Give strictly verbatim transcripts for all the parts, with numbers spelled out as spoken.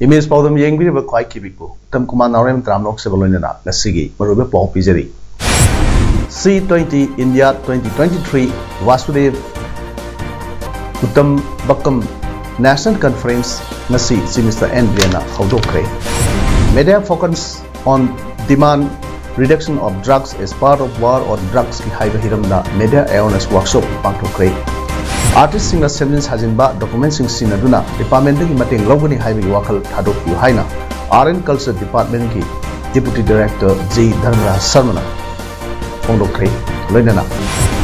Image ꯄꯥꯎꯗꯝ ꯌꯦꯡꯕꯤꯔꯤꯕ ꯈ꯭ꯋꯥꯏ ꯀꯤꯕꯤꯛꯄꯨ ꯎꯇꯝ ꯀꯨꯃꯥꯔ ꯅꯥꯎꯔꯦꯝ ꯇꯔꯥꯝꯅ ꯑꯣꯛꯆꯕ ꯂꯣꯏꯅꯅ ꯉꯁꯤꯒꯤ ꯃꯔꯨꯑꯣꯏꯕ ꯄꯥꯎ ꯄꯤꯖꯔꯤ꯫ C twenty India twenty twenty-three Vasudev Kutumbakam National Conference ꯉꯁꯤ Chief Minister N Biren ꯅ ꯍꯧꯗꯣꯛꯈ꯭ꯔꯦ꯫ Media focus on demand reduction of drugs as part of war on drugs ꯀꯤ ꯍꯥꯏꯕ ꯍꯤꯔꯝꯗ media awareness workshop ꯄꯥꯡꯊꯣꯛꯈ꯭ꯔꯦ꯫ Artist ꯁꯤꯡꯅ ꯁꯦꯝꯖꯤꯟ ꯁꯥꯖꯤꯟꯕ document ꯁꯤꯡ ꯁꯤꯖꯤꯟꯅꯗꯨꯅ department ꯇꯒꯤ ꯃꯇꯦꯡ ꯂꯧꯒꯅꯤ ꯍꯥꯏꯕꯒꯤ ꯋꯥꯈꯜ ꯊꯥꯗꯣꯛꯄꯤꯌꯨ ꯍꯥꯏꯅ Art and Culture Department ꯀꯤ Deputy Director G Dharmaraj Sharma ꯅ ꯐꯣꯡꯗꯣꯛꯈ꯭ꯔꯦ꯫ ꯂꯣꯏꯅꯅ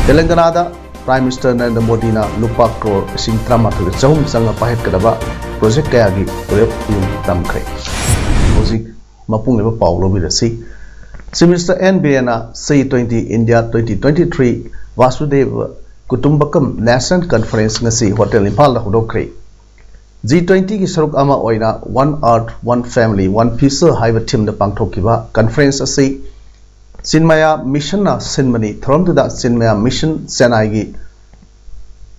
ꯇꯦꯂꯪꯒꯅꯥꯗ Prime Minister ꯅꯔꯦꯟꯗ꯭ꯔ ꯃꯣꯗꯤꯅ ꯂꯨꯄꯥ ꯀ꯭ꯔꯣꯔ ꯂꯤꯁꯤꯡ ꯇꯔꯥꯃꯥꯊꯣꯏꯒ ꯆꯍꯨꯝ ꯆꯪꯅ ꯄꯥꯏꯈꯠꯀꯗꯕ project ꯀꯌꯥꯒꯤ ꯋꯥꯔꯦꯞ ꯇꯝꯈ꯭ꯔꯦ꯫ ꯍꯧꯖꯤꯛ ꯃꯄꯨꯡ ꯑꯣꯏꯕ ꯄꯥꯎ ꯂꯧꯕꯤꯔꯁꯤ꯫ Chief Minister N Biren ꯅ C twenty India twenty twenty-three Vasudev Kutumbakam National Conference ꯉꯁꯤ Hotel ꯏꯝꯐꯥꯜꯗ ꯍꯧꯗꯣꯛꯈ꯭ꯔꯦ꯫ G twenty ꯒꯤ ꯁꯔꯨꯛ ꯑꯃ ꯑꯣꯏꯅ One Earth, One Family, One Future ꯍꯥꯏꯕ theme ꯗ ꯄꯥꯡꯊꯣꯛꯈꯤꯕ conference ꯑꯁꯤ ꯆꯤꯟꯃꯌꯥ Mission ꯅ ꯁꯤꯟꯕꯅꯤ꯫ ꯊꯧꯔꯝꯗꯨꯗ ꯆꯤꯟꯃꯌꯥ Mission ꯆꯦꯟꯅꯥꯏꯒꯤ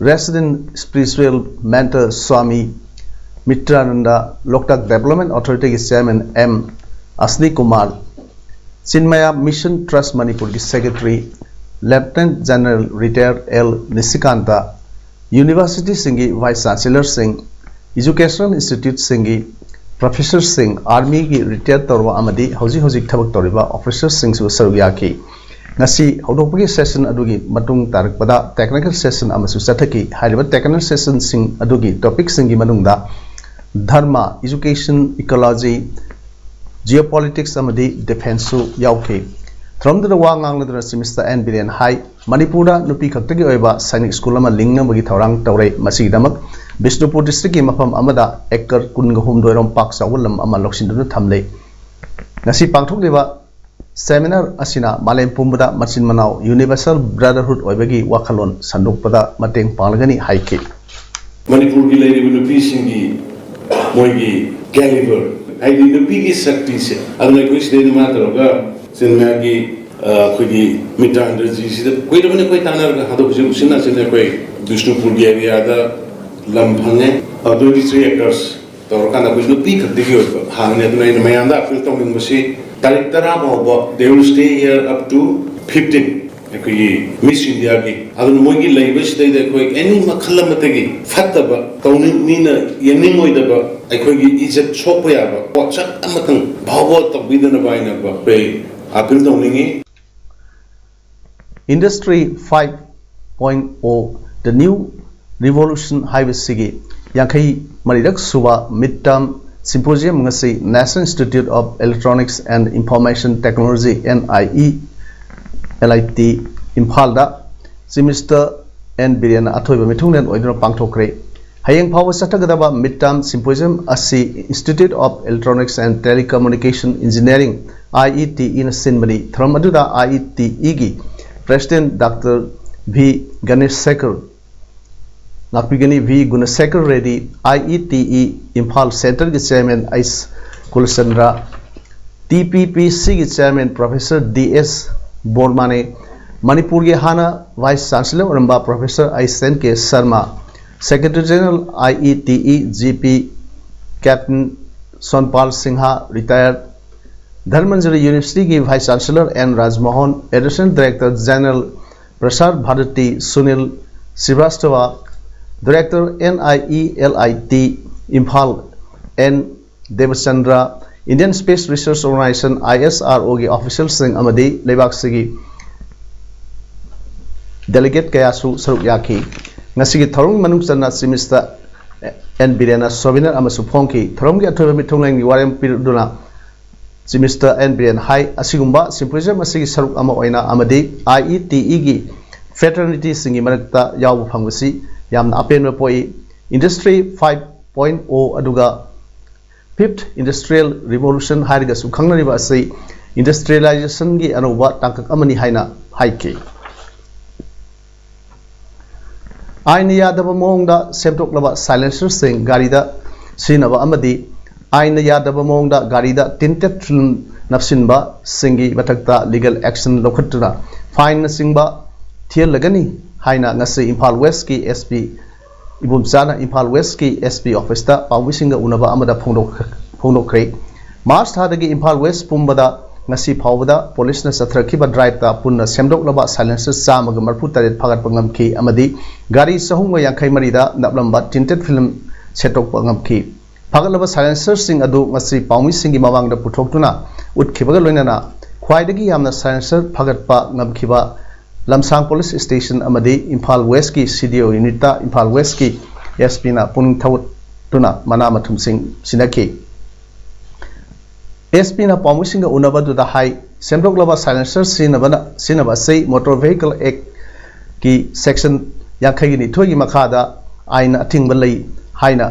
Resident Spiritual Mentor Swami Mitrananda, Loktak Development Authority ꯒꯤ Chairman M Ashni Kumar, ꯆꯤꯟꯃꯌꯥ Mission Trust ꯃꯅꯤꯄꯨꯔꯒꯤ Secretary Lieutenant General Retired L ꯅꯤꯁꯤꯀꯥꯟꯇ, University ꯁꯤꯡꯒꯤ Vice Chancellor ꯁꯤꯡ, Educational Institute ꯁꯤꯡꯒꯤ Professor ꯁꯤꯡ, Army ꯒꯤ retired ꯇꯧꯔꯕ ꯑꯃꯗꯤ ꯍꯧꯖꯤꯛ ꯍꯧꯖꯤꯛ ꯊꯕꯛ ꯇꯧꯔꯤꯕ officer ꯁꯤꯡꯁꯨ ꯁꯔꯨꯛ ꯌꯥꯈꯤ꯫ ꯉꯁꯤ ꯍꯧꯗꯣꯛꯄꯒꯤ session ꯑꯗꯨꯒꯤ ꯃꯇꯨꯡ ꯇꯥꯔꯛꯄꯗ technical session ꯑꯃꯁꯨ ꯆꯠꯊꯈꯤ꯫ ꯍꯥꯏꯔꯤꯕ technical session ꯁꯤꯡ ꯑꯗꯨꯒꯤ topic ꯁꯤꯡꯒꯤ ꯃꯅꯨꯡꯗ ꯙꯔꯃ, education, ecology, geopolitics ꯑꯃꯗꯤ defence ꯁꯨ ꯌꯥꯎꯈꯤ꯫ ꯊꯧꯔꯝꯗꯨꯗ ꯋꯥ ꯉꯥꯡꯂꯗꯨꯅ ꯆꯤꯐ ꯃꯤꯅꯤꯁꯇꯔ ꯑꯦꯟ ꯕꯤꯔꯦꯟ ꯍꯥꯏ, ꯃꯅꯤꯄꯨꯔꯗ ꯅꯨꯄꯤ ꯈꯛꯇꯒꯤ ꯑꯣꯏꯕ ꯁꯥꯏꯅꯤꯛ ꯁ꯭ꯀꯨꯜ ꯑꯃ ꯂꯤꯡꯅꯕꯒꯤ ꯊꯧꯔꯥꯡ ꯇꯧꯔꯦ꯫ ꯃꯁꯤꯒꯤꯗꯃꯛ ꯕꯤꯁꯅꯨꯄꯨꯔ ꯗꯤꯁꯇ꯭ꯔꯤꯛꯀꯤ ꯃꯐꯝ ꯑꯃꯗ ꯑꯦꯀꯔ ꯀꯨꯟꯒ ꯍꯨꯝꯗꯣꯏ ꯔꯣꯝ ꯄꯥꯛ ꯆꯥꯎꯕ ꯂꯝ ꯑꯃ ꯂꯧꯁꯤꯟꯗꯨꯅ ꯊꯝꯂꯦ꯫ ꯉꯁꯤ ꯄꯥꯡꯊꯣꯛꯂꯤꯕ ꯁꯦꯃꯤꯅꯥꯔ ꯑꯁꯤꯅ ꯃꯥꯂꯦꯝ ꯄꯨꯝꯕꯗ ꯃꯆꯤꯟ ꯃꯅꯥꯎ ꯌꯨꯅꯤꯚꯔꯁꯦꯜ ꯕ꯭ꯔꯗꯔꯍꯨꯗ ꯑꯣꯏꯕꯒꯤ ꯋꯥꯈꯜꯂꯣꯟ ꯁꯟꯗꯣꯛꯄꯗ ꯃꯇꯦꯡ ꯄꯥꯡꯂꯒꯅꯤ ꯍꯥꯏꯈꯤ꯫ ꯃꯅꯤꯄꯨꯔꯒꯤ ꯂꯩꯔꯤꯕ ꯅꯨꯄꯤꯁꯤꯡꯒꯤ ꯃꯣꯏꯒꯤ ꯀꯦꯂꯤꯕꯔ, ꯍꯥꯏꯗꯤ ꯅꯨꯄꯤꯒꯤ ꯁꯛꯇꯤꯁꯦ, ꯑꯗꯨꯅ ꯑꯩꯈꯣꯏ ꯁꯤꯗꯩ ꯃꯥ ꯇꯧꯔꯒ ꯆꯤꯟꯃꯌꯥꯒꯤ ꯑꯩꯈꯣꯏꯒꯤ ꯃꯤꯇ꯭ꯔꯥꯟꯗ꯭ꯔꯖꯤꯁꯤꯗ ꯀꯨꯏꯔꯕꯅꯤ ꯑꯩꯈꯣꯏ ꯇꯥꯟꯅꯔꯒ꯫ ꯑꯗꯣ ꯍꯧꯖꯤꯛ ꯎꯆꯤꯟ ꯅꯥꯆꯤꯟꯅ ꯑꯩꯈꯣꯏ ꯕꯤꯁꯅꯨꯄꯨꯔꯒꯤ ꯑꯦꯔꯤꯌꯥꯗ ꯂꯝ ꯐꯪꯉꯦ꯫ ꯇ꯭ꯋꯦꯟꯇꯤ ꯊ꯭ꯔꯤ ꯑꯦꯀꯔꯁ ꯇꯧꯔꯀꯥꯟꯗ ꯑꯩꯈꯣꯏ ꯅꯨꯄꯤ ꯈꯛꯇꯒꯤ ꯑꯣꯏꯕ ꯍꯥꯡꯉꯅꯤ꯫ ꯑꯗꯨꯅ ꯑꯩꯅ ꯃꯌꯥꯝꯗ ꯑꯄꯤꯜ ꯇꯧꯅꯤꯡꯕꯁꯤ, ꯇꯥꯔꯤꯛ ꯇꯔꯥ ꯐꯥꯎꯕ they will stay here up to fifteen, ꯑꯩꯈꯣꯏꯒꯤ ꯃꯤꯁ ꯏꯟꯗꯤꯌꯥꯒꯤ꯫ ꯑꯗꯨꯅ ꯃꯣꯏꯒꯤ ꯂꯩꯕꯁꯤꯗꯩꯗ ꯑꯩꯈꯣꯏ ꯑꯦꯅꯤ ꯃꯈꯜ ꯑꯃꯠꯇꯒꯤ ꯐꯠꯇꯕ ꯇꯧꯅꯤꯡ, ꯃꯤꯅ ꯌꯦꯡꯅꯤꯡꯉꯣꯏꯗꯕ, ꯑꯩꯈꯣꯏꯒꯤ ꯏꯖꯠ ꯁꯣꯛꯄ ꯌꯥꯕ ꯄꯣꯠꯁꯛ ꯑꯃꯇꯪ ꯐꯥꯎꯕ ꯇꯧꯕꯤꯗꯅꯕ ꯍꯥꯏꯅ ꯑꯩꯈꯣꯏ ꯑꯄꯤꯜ ꯇꯧꯅꯤꯡꯉꯤ꯫ Industry five point oh, The New Revolution ꯍꯥꯏꯕꯁꯤꯒꯤ ꯌꯥꯡꯈꯩ ꯃꯔꯤꯔꯛ ꯁꯨꯕ ꯃꯤꯠ ꯇꯔꯝ ꯁꯤꯝꯄꯣꯖꯤꯌꯝ ꯉꯁꯤ National Institute of Electronics and Information Technology, N I E L I T, ꯏꯝꯐꯥꯜꯗ ꯆꯤꯐ ꯃꯤꯅꯤꯁꯇꯔ ꯑꯦꯟ ꯕꯤꯔꯦꯟꯅ ꯑꯊꯣꯏꯕ ꯃꯤꯊꯨꯡꯂꯦꯟ ꯑꯣꯏꯗꯨꯅ ꯄꯥꯡꯊꯣꯛꯈ꯭ꯔꯦ꯫ ꯍꯌꯦꯡ ꯐꯥꯎꯕ ꯆꯠꯊꯒꯗꯕ ꯃꯤꯠ ꯇꯔꯝ ꯁꯤꯝꯄꯣꯖꯤꯌꯝ ꯑꯁꯤ Institute of Electronics and Telecommunication Engineering, I E T E, ꯅ ꯁꯤꯟꯕꯅꯤ꯫ ꯊꯧꯔꯝ ꯑꯗꯨꯗ I E T E ꯒꯤ ꯄ꯭ꯔꯦꯁꯤꯗꯦꯟꯠ ꯗꯥꯛꯇꯔ ꯚꯤ ꯒꯅꯦꯁꯦꯀꯔ ꯉꯥꯛꯄꯤꯒꯅꯤ꯫ V Gunasekar Reddy, I E T E Imphal ꯁꯦꯟꯇꯔꯒꯤ chairman H Kulachandra, T P P ꯁꯤꯒꯤ chairman professor D S Bormane, ꯃꯅꯤꯄꯨꯔꯒꯤ ꯍꯥꯟꯅ vice chancellor ꯑꯣꯏꯔꯝꯕ professor H N K Sharma, secretary general, I E T E, G P captain Sonpal Singh, retire, Dhanamanjuri ꯌꯨꯅꯤꯚꯔꯁꯤꯇꯤꯒꯤ vice chancellor N Rajmohan, additional director general Prasar Bharati Sunil Srivastava, director, N I E L I T Imphal, N Debachandra, Indian Space Research Organisation, I S R O ꯒꯤ ꯑꯣꯐꯤꯁꯤꯌꯦꯜꯁꯤꯡ ꯑꯃꯗꯤ ꯂꯩꯕꯥꯛꯁꯤꯒꯤ delegate ꯀꯌꯥꯁꯨ ꯁꯔꯨꯛ ꯌꯥꯈꯤ꯫ ꯉꯁꯤꯒꯤ ꯊꯧꯔꯝꯒꯤ ꯃꯅꯨꯡ ꯆꯟꯅ chief minister and ꯕꯤꯔꯦꯟꯅ souvenir ꯑꯃꯁꯨ ꯐꯣꯡꯈꯤ꯫ ꯊꯧꯔꯝꯒꯤ ꯑꯊꯣꯏꯕ ꯃꯤꯊꯨꯡꯂꯦꯟꯒꯤ ꯋꯥꯔꯦꯝ ꯄꯤꯔꯗꯨꯅ Chief Minister N Biren ꯍꯥꯏ, ꯑꯁꯤꯒꯨꯝꯕ symposium ꯑꯁꯤꯒꯤ ꯁꯔꯨꯛ ꯑꯃ ꯑꯣꯏꯅ ꯑꯃꯗꯤ IETEꯒꯤ fraternityꯁꯤꯡꯒꯤ ꯃꯔꯛꯇ ꯌꯥꯎꯕ ꯐꯪꯕꯁꯤ ꯌꯥꯝꯅ ꯑꯄꯦꯟꯕ ꯄꯣꯛꯏ꯫ Industry five point O ꯑꯗꯨꯒ Fifth Industrial Revolution ꯍꯥꯏꯔꯒꯁꯨ ꯈꯪꯅꯔꯤꯕ ꯑꯁꯤ industrializationꯒꯤ ꯑꯅꯧꯕ ꯇꯥꯡꯀꯛ ꯑꯃꯅꯤ ꯍꯥꯏꯅ ꯍꯥꯏꯈꯤ꯫ ꯑꯥꯏꯟꯅ ꯌꯥꯗꯕ ꯃꯑꯣꯡꯗ ꯁꯦꯝꯗꯣꯛꯂꯕ silencerꯁꯤꯡ ꯒꯥꯔꯤꯗ ꯁꯤꯖꯤꯟꯅꯕ ꯑꯃꯗꯤ ꯑꯥꯏꯟꯅ ꯌꯥꯗꯕ ꯃꯑꯣꯡꯗ ꯒꯥꯔꯤꯗ tinted film ꯅꯞꯁꯤꯟꯕꯁꯤꯡꯒꯤ ꯃꯊꯛꯇ legal action ꯂꯧꯈꯠꯇꯨꯅ fineꯅꯆꯤꯡꯕ ꯊꯤꯍꯜꯂꯒꯅꯤ ꯍꯥꯏꯅ ꯉꯁꯤ ꯏꯝꯐꯥꯜ Westꯀꯤ SP ꯏꯕꯣꯝꯆꯥꯅ ꯏꯝꯐꯥꯜ Westꯀꯤ SP officeꯇ ꯄꯥꯎꯃꯤꯁꯤꯡꯒ ꯎꯅꯕ ꯑꯃꯗ ꯐꯣꯡꯗꯣꯛ-, ꯐꯣꯡꯗꯣꯛꯈ꯭ꯔꯦ꯫ March ꯊꯥꯗꯒꯤ ꯏꯝꯐꯥꯜ West ꯄꯨꯝꯕꯗ ꯉꯁꯤ ꯐꯥꯎꯕꯗ policeꯅ ꯆꯠꯊꯔꯛꯈꯤꯕ driveꯇ ꯄꯨꯟꯅ ꯁꯦꯝꯗꯣꯛꯂꯕ silencer ꯆꯥꯝꯃꯒ ꯃꯔꯤꯐꯨ ꯇꯔꯦꯠ ꯐꯥꯒꯠꯄ ꯉꯝꯈꯤ ꯑꯃꯗꯤ ꯒꯥꯔꯤ ꯆꯍꯨꯝꯒ ꯌꯥꯡꯈꯩ ꯃꯔꯤꯗ ꯅꯞꯂꯝꯕ tinted film ꯁꯦꯠꯇꯣꯛꯄ ꯉꯝꯈꯤ꯫ ꯐꯥꯒꯠꯂꯕ silencerꯁꯤꯡ ꯑꯗꯨ ꯉꯁꯤ ꯄꯥꯎꯃꯤꯁꯤꯡꯒꯤ ꯃꯃꯥꯡꯗ ꯄꯨꯊꯣꯛꯇꯨꯅ ꯎꯠꯈꯤꯕꯒ ꯂꯣꯏꯅꯅ ꯈ꯭ꯋꯥꯏꯗꯒꯤ ꯌꯥꯝꯅ silencer ꯐꯥꯒꯠꯄ ꯉꯝꯈꯤꯕ ꯂꯝꯁꯥꯡ police station ꯑꯃꯗꯤ ꯏꯝꯐꯥꯜ Westꯀꯤ CDO unitꯇ ꯏꯝꯐꯥꯜ Westꯀꯤ SPꯅ ꯄꯨꯛꯅꯤꯡ ꯊꯧꯒꯠꯇꯨꯅ ꯃꯅꯥ ꯃꯊꯨꯝꯁꯤꯡ ꯁꯤꯟꯅꯈꯤ꯫ SPꯅ ꯄꯥꯎꯃꯤꯁꯤꯡꯒ ꯎꯅꯕꯗꯨꯗ ꯍꯥꯏ, ꯁꯦꯝꯗꯣꯛꯂꯕ silencer ꯁꯤꯖꯤꯟꯅꯕꯅ, ꯁꯤꯖꯤꯟꯅꯕ ꯑꯁꯤ Motor Vehicle Actꯀꯤ section ꯌꯥꯡꯈꯩꯒ ꯅꯤꯊꯣꯏꯒꯤ ꯃꯈꯥꯗ ꯑꯥꯏꯟꯅ ꯑꯊꯤꯡꯕ ꯂꯩ ꯍꯥꯏꯅ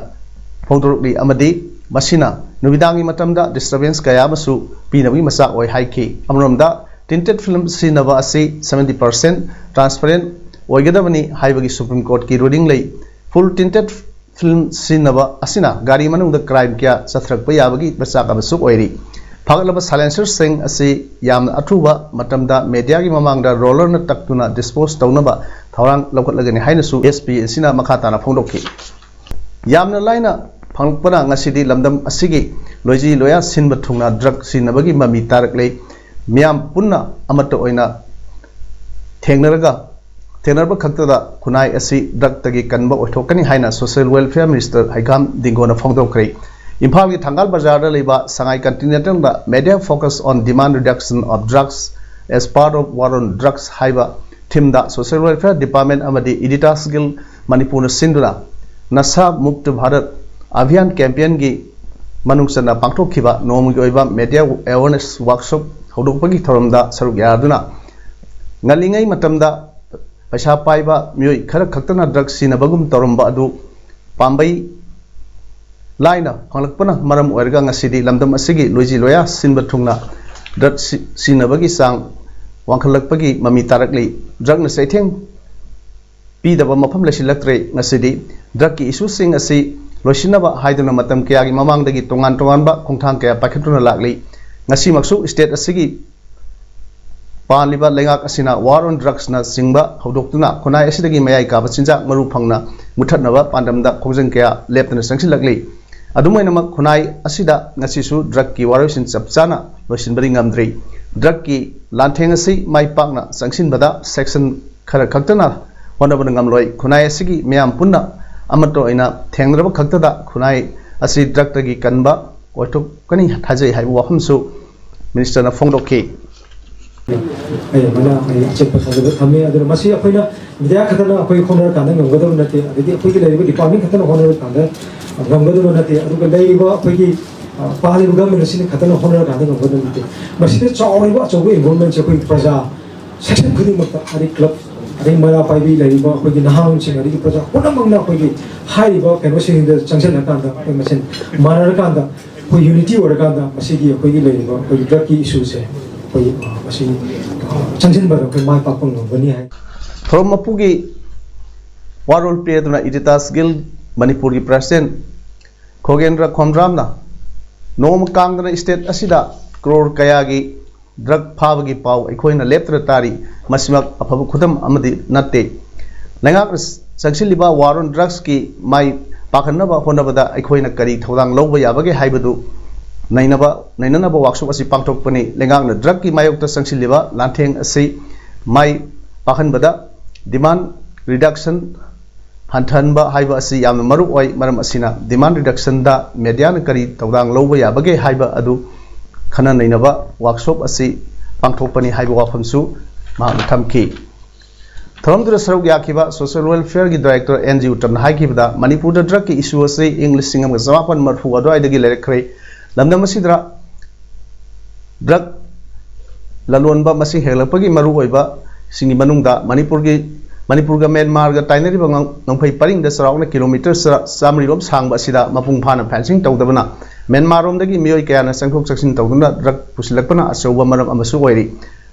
ꯐꯣꯡꯗꯣꯔꯛꯂꯤ ꯑꯃꯗꯤ ꯃꯁꯤꯅ ꯅꯨꯃꯤꯗꯥꯡꯒꯤ ꯃꯇꯝꯗ disturbance ꯀꯌꯥ ꯑꯃꯁꯨ ꯄꯤꯅꯕꯒꯤ ꯃꯆꯥꯛ ꯑꯣꯏ ꯍꯥꯏꯈꯤ꯫ ꯑꯃꯔꯣꯝꯗ tinted film ꯁꯤꯖꯤꯟꯅꯕ ꯑꯁꯤ seventy percent transparent ꯑꯣꯏꯒꯗꯕꯅꯤ ꯍꯥꯏꯕꯒꯤ Supreme Courtꯀꯤ ruling ꯂꯩ꯫ Full tinted film ꯁꯤꯖꯤꯟꯅꯕ ꯑꯁꯤꯅ ꯒꯥꯔꯤ ꯃꯅꯨꯡꯗ crime ꯀꯌꯥ ꯆꯠꯊꯔꯛꯄ ꯌꯥꯕꯒꯤ ꯃꯆꯥꯛ ꯑꯃꯁꯨ ꯑꯣꯏꯔꯤ꯫ ꯐꯥꯒꯠꯂꯕ silencerꯁꯤꯡ ꯑꯁꯤ ꯌꯥꯝꯅ ꯑꯊꯨꯕ ꯃꯇꯝꯗ mediaꯒꯤ ꯃꯃꯥꯡꯗ rollerꯅ ꯇꯛꯇꯨꯅ dispose ꯇꯧꯅꯕ ꯊꯧꯔꯥꯡ ꯂꯧꯈꯠꯂꯒꯅꯤ ꯍꯥꯏꯅꯁꯨ SP ꯑꯁꯤꯅ ꯃꯈꯥ ꯇꯥꯅ ꯐꯣꯡꯗꯣꯛꯈꯤ꯫ ꯌꯥꯝꯅ ꯂꯥꯏꯅ ꯐꯪꯂꯛꯄꯅ ꯉꯁꯤꯗꯤ ꯂꯝꯗꯝ ꯑꯁꯤꯒꯤ ꯂꯣꯏꯖꯤ ꯂꯣꯌꯥ ꯁꯤꯟꯕ ꯊꯨꯡꯅ drug ꯁꯤꯖꯤꯟꯅꯕꯒꯤ ꯃꯃꯤ ꯇꯥꯔꯛꯂꯦ꯫ ꯃꯤꯌꯥꯝ ꯄꯨꯟꯅ ꯑꯃꯠꯇ ꯑꯣꯏꯅ ꯊꯦꯡꯅꯔꯒ, ꯊꯦꯡꯅꯔꯕ ꯈꯛꯇꯗ ꯈꯨꯟꯅꯥꯏ ꯑꯁꯤ drugꯇꯒꯤ ꯀꯟꯕ ꯑꯣꯏꯊꯣꯛꯀꯅꯤ ꯍꯥꯏꯅ Social Welfare Minister ꯍꯩꯒꯥꯝ ꯗꯤꯡꯒꯣꯅ ꯐꯣꯡꯗꯣꯛꯈ꯭ꯔꯦ꯫ ꯏꯝꯐꯥꯜꯒꯤ ꯊꯪꯒꯥꯜ ꯕꯖꯥꯔꯗ ꯂꯩꯕ ꯁꯉꯥꯏ Continentalꯗ Media Focus on Demand Reduction of Drugs as Part of War on Drugs ꯍꯥꯏꯕ themeꯗ Social Welfare Department ꯑꯃꯗꯤ Editor's Guild ꯃꯅꯤꯄꯨꯔꯅ ꯁꯤꯟꯗꯨꯅ ꯅꯁꯥ ꯃꯨꯛꯇ ꯚꯥꯔꯠ ꯑꯚꯤꯌꯥꯟ campaignꯒꯤ ꯃꯅꯨꯡ ꯆꯟꯅ ꯄꯥꯡꯊꯣꯛꯈꯤꯕ ꯅꯣꯡꯃꯒꯤ ꯑꯣꯏꯕ media awareness workshop ꯍꯧꯗꯣꯛꯄꯒꯤ ꯊꯧꯔꯝꯗ ꯁꯔꯨꯛ ꯌꯥꯗꯨꯅ, ꯉꯜꯂꯤꯉꯩ ꯃꯇꯝꯗ ꯄꯩꯁꯥ ꯄꯥꯏꯕ ꯃꯤꯑꯣꯏ ꯈꯔ ꯈꯛꯇꯅ drug ꯁꯤꯖꯤꯟꯅꯕꯒꯨꯝ ꯇꯧꯔꯝꯕ ꯑꯗꯨ ꯄꯥꯝꯕꯩ ꯂꯥꯏꯅ ꯐꯪꯂꯛꯄꯅ ꯃꯔꯝ ꯑꯣꯏꯔꯒ ꯉꯁꯤꯗꯤ ꯂꯝꯗꯝ ꯑꯁꯤꯒꯤ ꯂꯣꯏꯖꯤ ꯂꯣꯌꯥ ꯁꯤꯟꯕ ꯊꯨꯡꯅ drug ꯁꯤ-, ꯁꯤꯖꯤꯟꯅꯕꯒꯤ ꯆꯥꯡ ꯋꯥꯡꯈꯠꯂꯛꯄꯒꯤ ꯃꯃꯤ ꯇꯥꯔꯛꯂꯤ꯫ Drugꯅ ꯆꯩꯊꯦꯡ ꯄꯤꯗꯕ ꯃꯐꯝ ꯂꯩꯁꯤꯜꯂꯛꯇ꯭ꯔꯦ꯫ ꯉꯁꯤꯗꯤ drugꯀꯤ issueꯁꯤꯡ ꯑꯁꯤ ꯂꯣꯏꯁꯤꯟꯅꯕ ꯍꯥꯏꯗꯨꯅ ꯃꯇꯝ ꯀꯌꯥꯒꯤ ꯃꯃꯥꯡꯗꯒꯤ ꯇꯣꯉꯥꯟ ꯇꯣꯉꯥꯟꯕ ꯈꯣꯡꯊꯥꯡ ꯀꯌꯥ ꯄꯥꯏꯈꯠꯇꯨꯅ ꯂꯥꯛꯂꯤ꯫ ꯉꯁꯤꯃꯛꯁꯨ state ꯑꯁꯤꯒꯤ ꯄꯥꯜꯂꯤꯕ ꯂꯩꯉꯥꯛ ꯑꯁꯤꯅ War on Drugsꯅ ꯆꯤꯡꯕ ꯍꯧꯗꯣꯛꯇꯨꯅ ꯈꯨꯟꯅꯥꯏ ꯑꯁꯤꯗꯒꯤ ꯃꯌꯥꯏ ꯀꯥꯕ ꯆꯤꯟꯖꯥꯛ ꯃꯔꯨ ꯐꯪꯅ ꯃꯨꯠꯊꯠꯅꯕ ꯄꯥꯟꯗꯝꯗ ꯈꯣꯡꯖꯪ ꯀꯌꯥ ꯂꯦꯞꯇꯅ ꯆꯪꯁꯤꯜꯂꯛꯂꯤ꯫ ꯑꯗꯨꯝ ꯑꯣꯏꯅꯃꯛ, ꯈꯨꯟꯅꯥꯏ ꯑꯁꯤꯗ ꯉꯁꯤꯁꯨ drugꯀꯤ ꯋꯥꯔꯣꯏꯁꯤꯟ ꯆꯞ ꯆꯥꯅ ꯂꯣꯏꯁꯤꯟꯕꯗꯤ ꯉꯝꯗ꯭ꯔꯤ꯫ Drugꯀꯤ ꯂꯥꯟꯊꯦꯡ ꯑꯁꯤ ꯃꯥꯏ ꯄꯥꯛꯅ ꯆꯪꯁꯤꯟꯕꯗ section ꯈꯔ ꯈꯛꯇꯅ ꯍꯣꯠꯅꯕꯅ ꯉꯝꯂꯣꯏ꯫ ꯈꯨꯟꯅꯥꯏ ꯑꯁꯤꯒꯤ ꯃꯤꯌꯥꯝ ꯄꯨꯟꯅ ꯑꯃꯠꯇ ꯑꯣꯏꯅ ꯊꯦꯡꯅꯔꯕ ꯈꯛꯇꯗ ꯈꯨꯟꯅꯥꯏ ꯑꯁꯤ drugꯇꯒꯤ ꯀꯟꯕ ꯑꯣꯏꯊꯣꯛꯀꯅꯤ ꯊꯥꯖꯩ ꯍꯥꯏꯕ ꯋꯥꯐꯝꯁꯨ ministerꯅ ꯐꯣꯡꯗꯣꯛꯈꯤ꯫ ꯑꯩ ꯑꯗꯨꯃꯥꯏꯅ ꯑꯩ ꯑꯆꯦꯠꯄ ꯊꯥꯖꯕ ꯊꯝꯃꯤ꯫ ꯑꯗꯨꯅ ꯃꯁꯤ ꯑꯩꯈꯣꯏꯅ media ꯈꯛꯇꯅ ꯑꯩꯈꯣꯏ ꯍꯣꯠꯅꯔꯀꯥꯟꯗ ꯉꯝꯒꯗꯕ ꯅꯠꯇꯦ, ꯑꯗꯩꯗꯤ ꯑꯩꯈꯣꯏꯒꯤ ꯂꯩꯔꯤꯕ department ꯈꯛꯇꯅ ꯍꯣꯠꯅꯔꯀꯥꯟꯗ ꯉꯝꯒꯗꯕ ꯅꯠꯇꯦ, ꯑꯗꯨꯒ ꯂꯩꯔꯤꯕ ꯑꯩꯈꯣꯏꯒꯤ, ꯑ, ꯄꯥꯜꯂꯤꯕ government ꯑꯁꯤꯅ ꯈꯛꯇꯅ ꯍꯣꯠꯅꯔꯀꯥꯟꯗ ꯉꯝꯒꯗꯕ ꯅꯠꯇꯦ꯫ ꯃꯁꯤꯗ ꯆꯥꯎꯔꯤꯕ ꯑꯆꯧꯕ involvementꯁꯦ ꯑꯩꯈꯣꯏ ꯄ꯭ꯔꯖꯥ section ꯈꯨꯗꯤꯡꯃꯛꯇ, ꯑꯗꯩ club, ꯑꯗꯩ ꯃꯩꯔꯥ ꯄꯥꯏꯕꯤ ꯂꯩꯔꯤꯕ ꯑꯩꯈꯣꯏꯒꯤ ꯅꯍꯥꯔꯣꯜꯁꯤꯡ, ꯑꯗꯒꯤ ꯄ꯭ꯔꯖꯥ ꯄꯨꯝꯅꯃꯛꯅ ꯑꯩꯈꯣꯏꯒꯤ ꯍꯥꯏꯔꯤꯕ ꯀꯩꯅꯣꯁꯤꯡꯁꯤꯗ ꯆꯪꯁꯤꯜꯂꯀꯥꯟꯗ ꯑꯩꯈꯣꯏ ꯃꯁꯦꯟ ꯃꯥꯟꯅꯔꯀꯥꯟꯗ, ꯑꯩꯈꯣꯏ unity ꯑꯣꯏꯔꯀꯥꯟꯗ ꯃꯁꯤꯒꯤ ꯑꯩꯈꯣꯏꯒꯤ ꯂꯩꯔꯤꯕ ꯑꯩꯈꯣꯏꯒꯤ drugꯀꯤ issueꯁꯦ ꯑꯩꯈꯣꯏ, ꯑ, ꯃꯁꯤ, ꯑ, ꯆꯪꯁꯤꯟꯕꯗ ꯑꯩꯈꯣꯏ ꯃꯥꯏ ꯄꯥꯛꯄ ꯉꯝꯒꯅꯤ ꯍꯥꯏ꯫ ꯊꯧꯔꯝ ꯃꯄꯨꯒꯤ ꯋꯥꯔꯣꯜ ꯄꯤꯔꯗꯨꯅ Editor's Guild ꯃꯅꯤꯄꯨꯔꯒꯤ president ꯈꯣꯒꯦꯟꯗ꯭ꯔ ꯈꯣꯝꯗ꯭ꯔꯥꯝꯅ ꯅꯣꯡꯃ ꯀꯥꯡꯗꯅ state ꯑꯁꯤꯗ crore ꯀꯌꯥꯒꯤ drug ꯐꯥꯕꯒꯤ ꯄꯥꯎ ꯑꯩꯈꯣꯏꯅ ꯂꯦꯞꯇꯅ ꯇꯥꯔꯤ꯫ ꯃꯁꯤꯃꯛ ꯑꯐꯕ ꯈꯨꯗꯝ ꯑꯃꯗꯤ ꯅꯠꯇꯦ꯫ ꯂꯩꯉꯥꯛꯅ ꯆꯪꯁꯤꯜꯂꯤꯕ War on Drugsꯀꯤ ꯃꯥꯏ ꯄꯥꯛꯍꯟꯅꯕ ꯍꯣꯠꯅꯕꯗ ꯑꯩꯈꯣꯏꯅ ꯀꯔꯤ ꯊꯧꯗꯥꯡ ꯂꯧꯕ ꯌꯥꯕꯒꯦ ꯍꯥꯏꯕꯗꯨ ꯅꯩꯅꯕ, ꯅꯩꯅꯅꯕ workshop ꯑꯁꯤ ꯄꯥꯡꯊꯣꯛꯄꯅꯤ꯫ ꯂꯩꯉꯥꯛꯅ drugꯀꯤ ꯃꯥꯌꯣꯛꯇ ꯆꯪꯁꯤꯜꯂꯤꯕ ꯂꯥꯟꯊꯦꯡ ꯑꯁꯤ ꯃꯥꯏ ꯄꯥꯛꯍꯟꯕꯗ demand reduction ꯍꯟꯊꯍꯟꯕ ꯍꯥꯏꯕ ꯑꯁꯤ ꯌꯥꯝꯅ ꯃꯔꯨ ꯑꯣꯏ꯫ ꯃꯔꯝ ꯑꯁꯤꯅ demand reductionꯗ mediaꯅ ꯀꯔꯤ ꯊꯧꯗꯥꯡ ꯂꯧꯕ ꯌꯥꯕꯒꯦ ꯍꯥꯏꯕ ꯑꯗꯨ ꯈꯟꯅ ꯅꯩꯅꯕ workshop ꯑꯁꯤ ꯄꯥꯡꯊꯣꯛꯄꯅꯤ ꯍꯥꯏꯕ ꯋꯥꯐꯝꯁꯨ ꯃꯍꯥꯛꯅ ꯊꯝꯈꯤ꯫ ꯊꯧꯔꯝꯗꯨꯗ ꯁꯔꯨꯛ ꯌꯥꯈꯤꯕ ꯁꯣꯁꯤꯌꯦꯜ ꯋꯦꯜꯐꯤꯌꯔꯒꯤ ꯗꯥꯏꯔꯦꯛꯇꯔ ꯑꯦꯟ ꯖꯤ ꯎꯇꯝꯅ ꯍꯥꯏꯈꯤꯕꯗ, ꯃꯅꯤꯄꯨꯔꯗ ꯗ꯭ꯔꯒꯀꯤ ꯏꯁꯨ ꯑꯁꯤ ꯏꯪ ꯂꯤꯁꯤꯡ ꯑꯃꯒ ꯆꯃꯥꯄꯟ ꯃꯔꯐꯨ ꯑꯗꯨꯋꯥꯏꯗꯒꯤ ꯂꯩꯔꯛꯈ꯭ꯔꯦ꯫ ꯂꯝꯗꯝ ꯑꯁꯤꯗ ꯗ꯭ꯔꯒ ꯂꯂꯣꯟꯕ ꯃꯁꯤꯡ ꯍꯦꯟꯒꯠꯂꯛꯄꯒꯤ ꯃꯔꯨꯑꯣꯏꯕꯁꯤꯡꯒꯤ ꯃꯅꯨꯡꯗ ꯃꯅꯤꯄꯨꯔꯒꯤ, ꯃꯅꯤꯄꯨꯔꯒ ꯃ꯭ꯌꯥꯟꯃꯥꯔꯒ ꯇꯥꯏꯅꯔꯤꯕ ꯉꯝ-, ꯉꯝꯈꯩ ꯄꯔꯤꯡꯗ ꯆꯥꯎꯔꯥꯛꯅ ꯀꯤꯂꯣꯃꯤꯇꯔ ꯆꯥ-, ꯆꯥꯃꯔꯤ ꯔꯣꯝ ꯁꯥꯡꯕ ꯑꯁꯤꯗ ꯃꯄꯨꯡ ꯐꯥꯅ ꯐꯦꯟꯁꯤꯡ ꯇꯧꯗꯕꯅ ꯃ꯭ꯌꯥꯟꯃꯥꯔꯔꯣꯝꯗꯒꯤ ꯃꯤꯑꯣꯏ ꯀꯌꯥꯅ ꯆꯪꯊꯣꯛ ꯆꯪꯁꯤꯟ ꯇꯧꯗꯨꯅ ꯗ꯭ꯔꯒ ꯄꯨꯁꯤꯜꯂꯛꯄꯅ ꯑꯆꯧꯕ ꯃꯔꯝ ꯑꯃꯁꯨ ꯑꯣꯏꯔꯤ꯫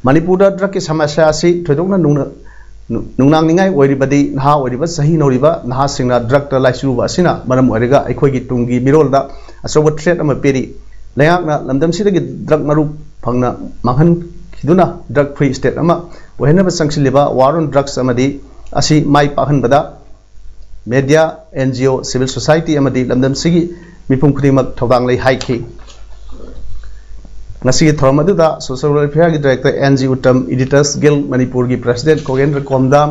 ꯃꯅꯤꯄꯨꯔꯗ ꯗ꯭ꯔꯒꯀꯤ ꯁꯃꯁ꯭ꯌꯥ ꯑꯁꯤ ꯊꯣꯏꯗꯣꯛꯅ ꯅꯨꯡꯅ-, ꯅꯨ-, ꯅꯨꯡꯅꯥꯡꯅꯤꯡꯉꯥꯏ ꯑꯣꯏꯔꯤꯕꯗꯤ ꯅꯍꯥ ꯑꯣꯏꯔꯤꯕ, ꯆꯍꯤ ꯅꯧꯔꯤꯕ ꯅꯍꯥꯁꯤꯡꯅ ꯗ꯭ꯔꯒꯇ ꯂꯥꯏꯆꯨꯕ ꯑꯁꯤꯅ ꯃꯔꯝ ꯑꯣꯏꯔꯒ ꯑꯩꯈꯣꯏꯒꯤ ꯇꯨꯡꯒꯤ ꯃꯤꯔꯣꯜꯗ ꯑꯆꯧꯕ ꯊ꯭ꯔꯦꯠ ꯑꯃ ꯄꯤꯔꯤ꯫ ꯂꯩꯉꯥꯛꯅ ꯂꯝꯗꯝꯁꯤꯗꯒꯤ ꯗ꯭ꯔꯒ ꯃꯔꯨ ꯐꯪꯅ ꯃꯥꯡꯍꯟꯈꯤꯗꯨꯅ ꯗ꯭ꯔꯒ ꯐ꯭ꯔꯤ ꯁ꯭ꯇꯦꯠ ꯑꯃ ꯑꯣꯏꯍꯟꯅꯕ ꯆꯪꯁꯤꯜꯂꯤꯕ ꯋꯥꯔ ꯑꯣꯟ ꯗ꯭ꯔꯒꯁ ꯑꯃꯗꯤ ꯑꯁꯤ ꯃꯥꯏ ꯄꯥꯛꯍꯟꯕꯗ media, and G O, civil society ꯑꯃꯗꯤ ꯂꯝꯗꯝꯁꯤꯒꯤ ꯃꯤꯄꯨꯝ ꯈꯨꯗꯤꯡꯃꯛ ꯊꯧꯗꯥꯡ ꯂꯩ ꯍꯥꯏꯈꯤ꯫ ꯉꯁꯤꯒꯤ ꯊꯧꯔꯝ ꯑꯗꯨꯗ ꯁꯣꯁꯤꯌꯦꯜ ꯋꯦꯜꯐꯤꯌꯔꯒꯤ ꯗꯥꯏꯔꯦꯛꯇꯔ ꯑꯦꯟ ꯖꯤ ꯎꯇꯝ, ꯏꯗꯤꯇꯔꯁ ꯒꯤꯜ ꯃꯅꯤꯄꯨꯔꯒꯤ ꯄ꯭ꯔꯦꯁꯤꯗꯦꯟꯠ ꯈꯣꯒꯦꯟꯗ꯭ꯔ ꯀꯣꯝꯗꯥꯝ,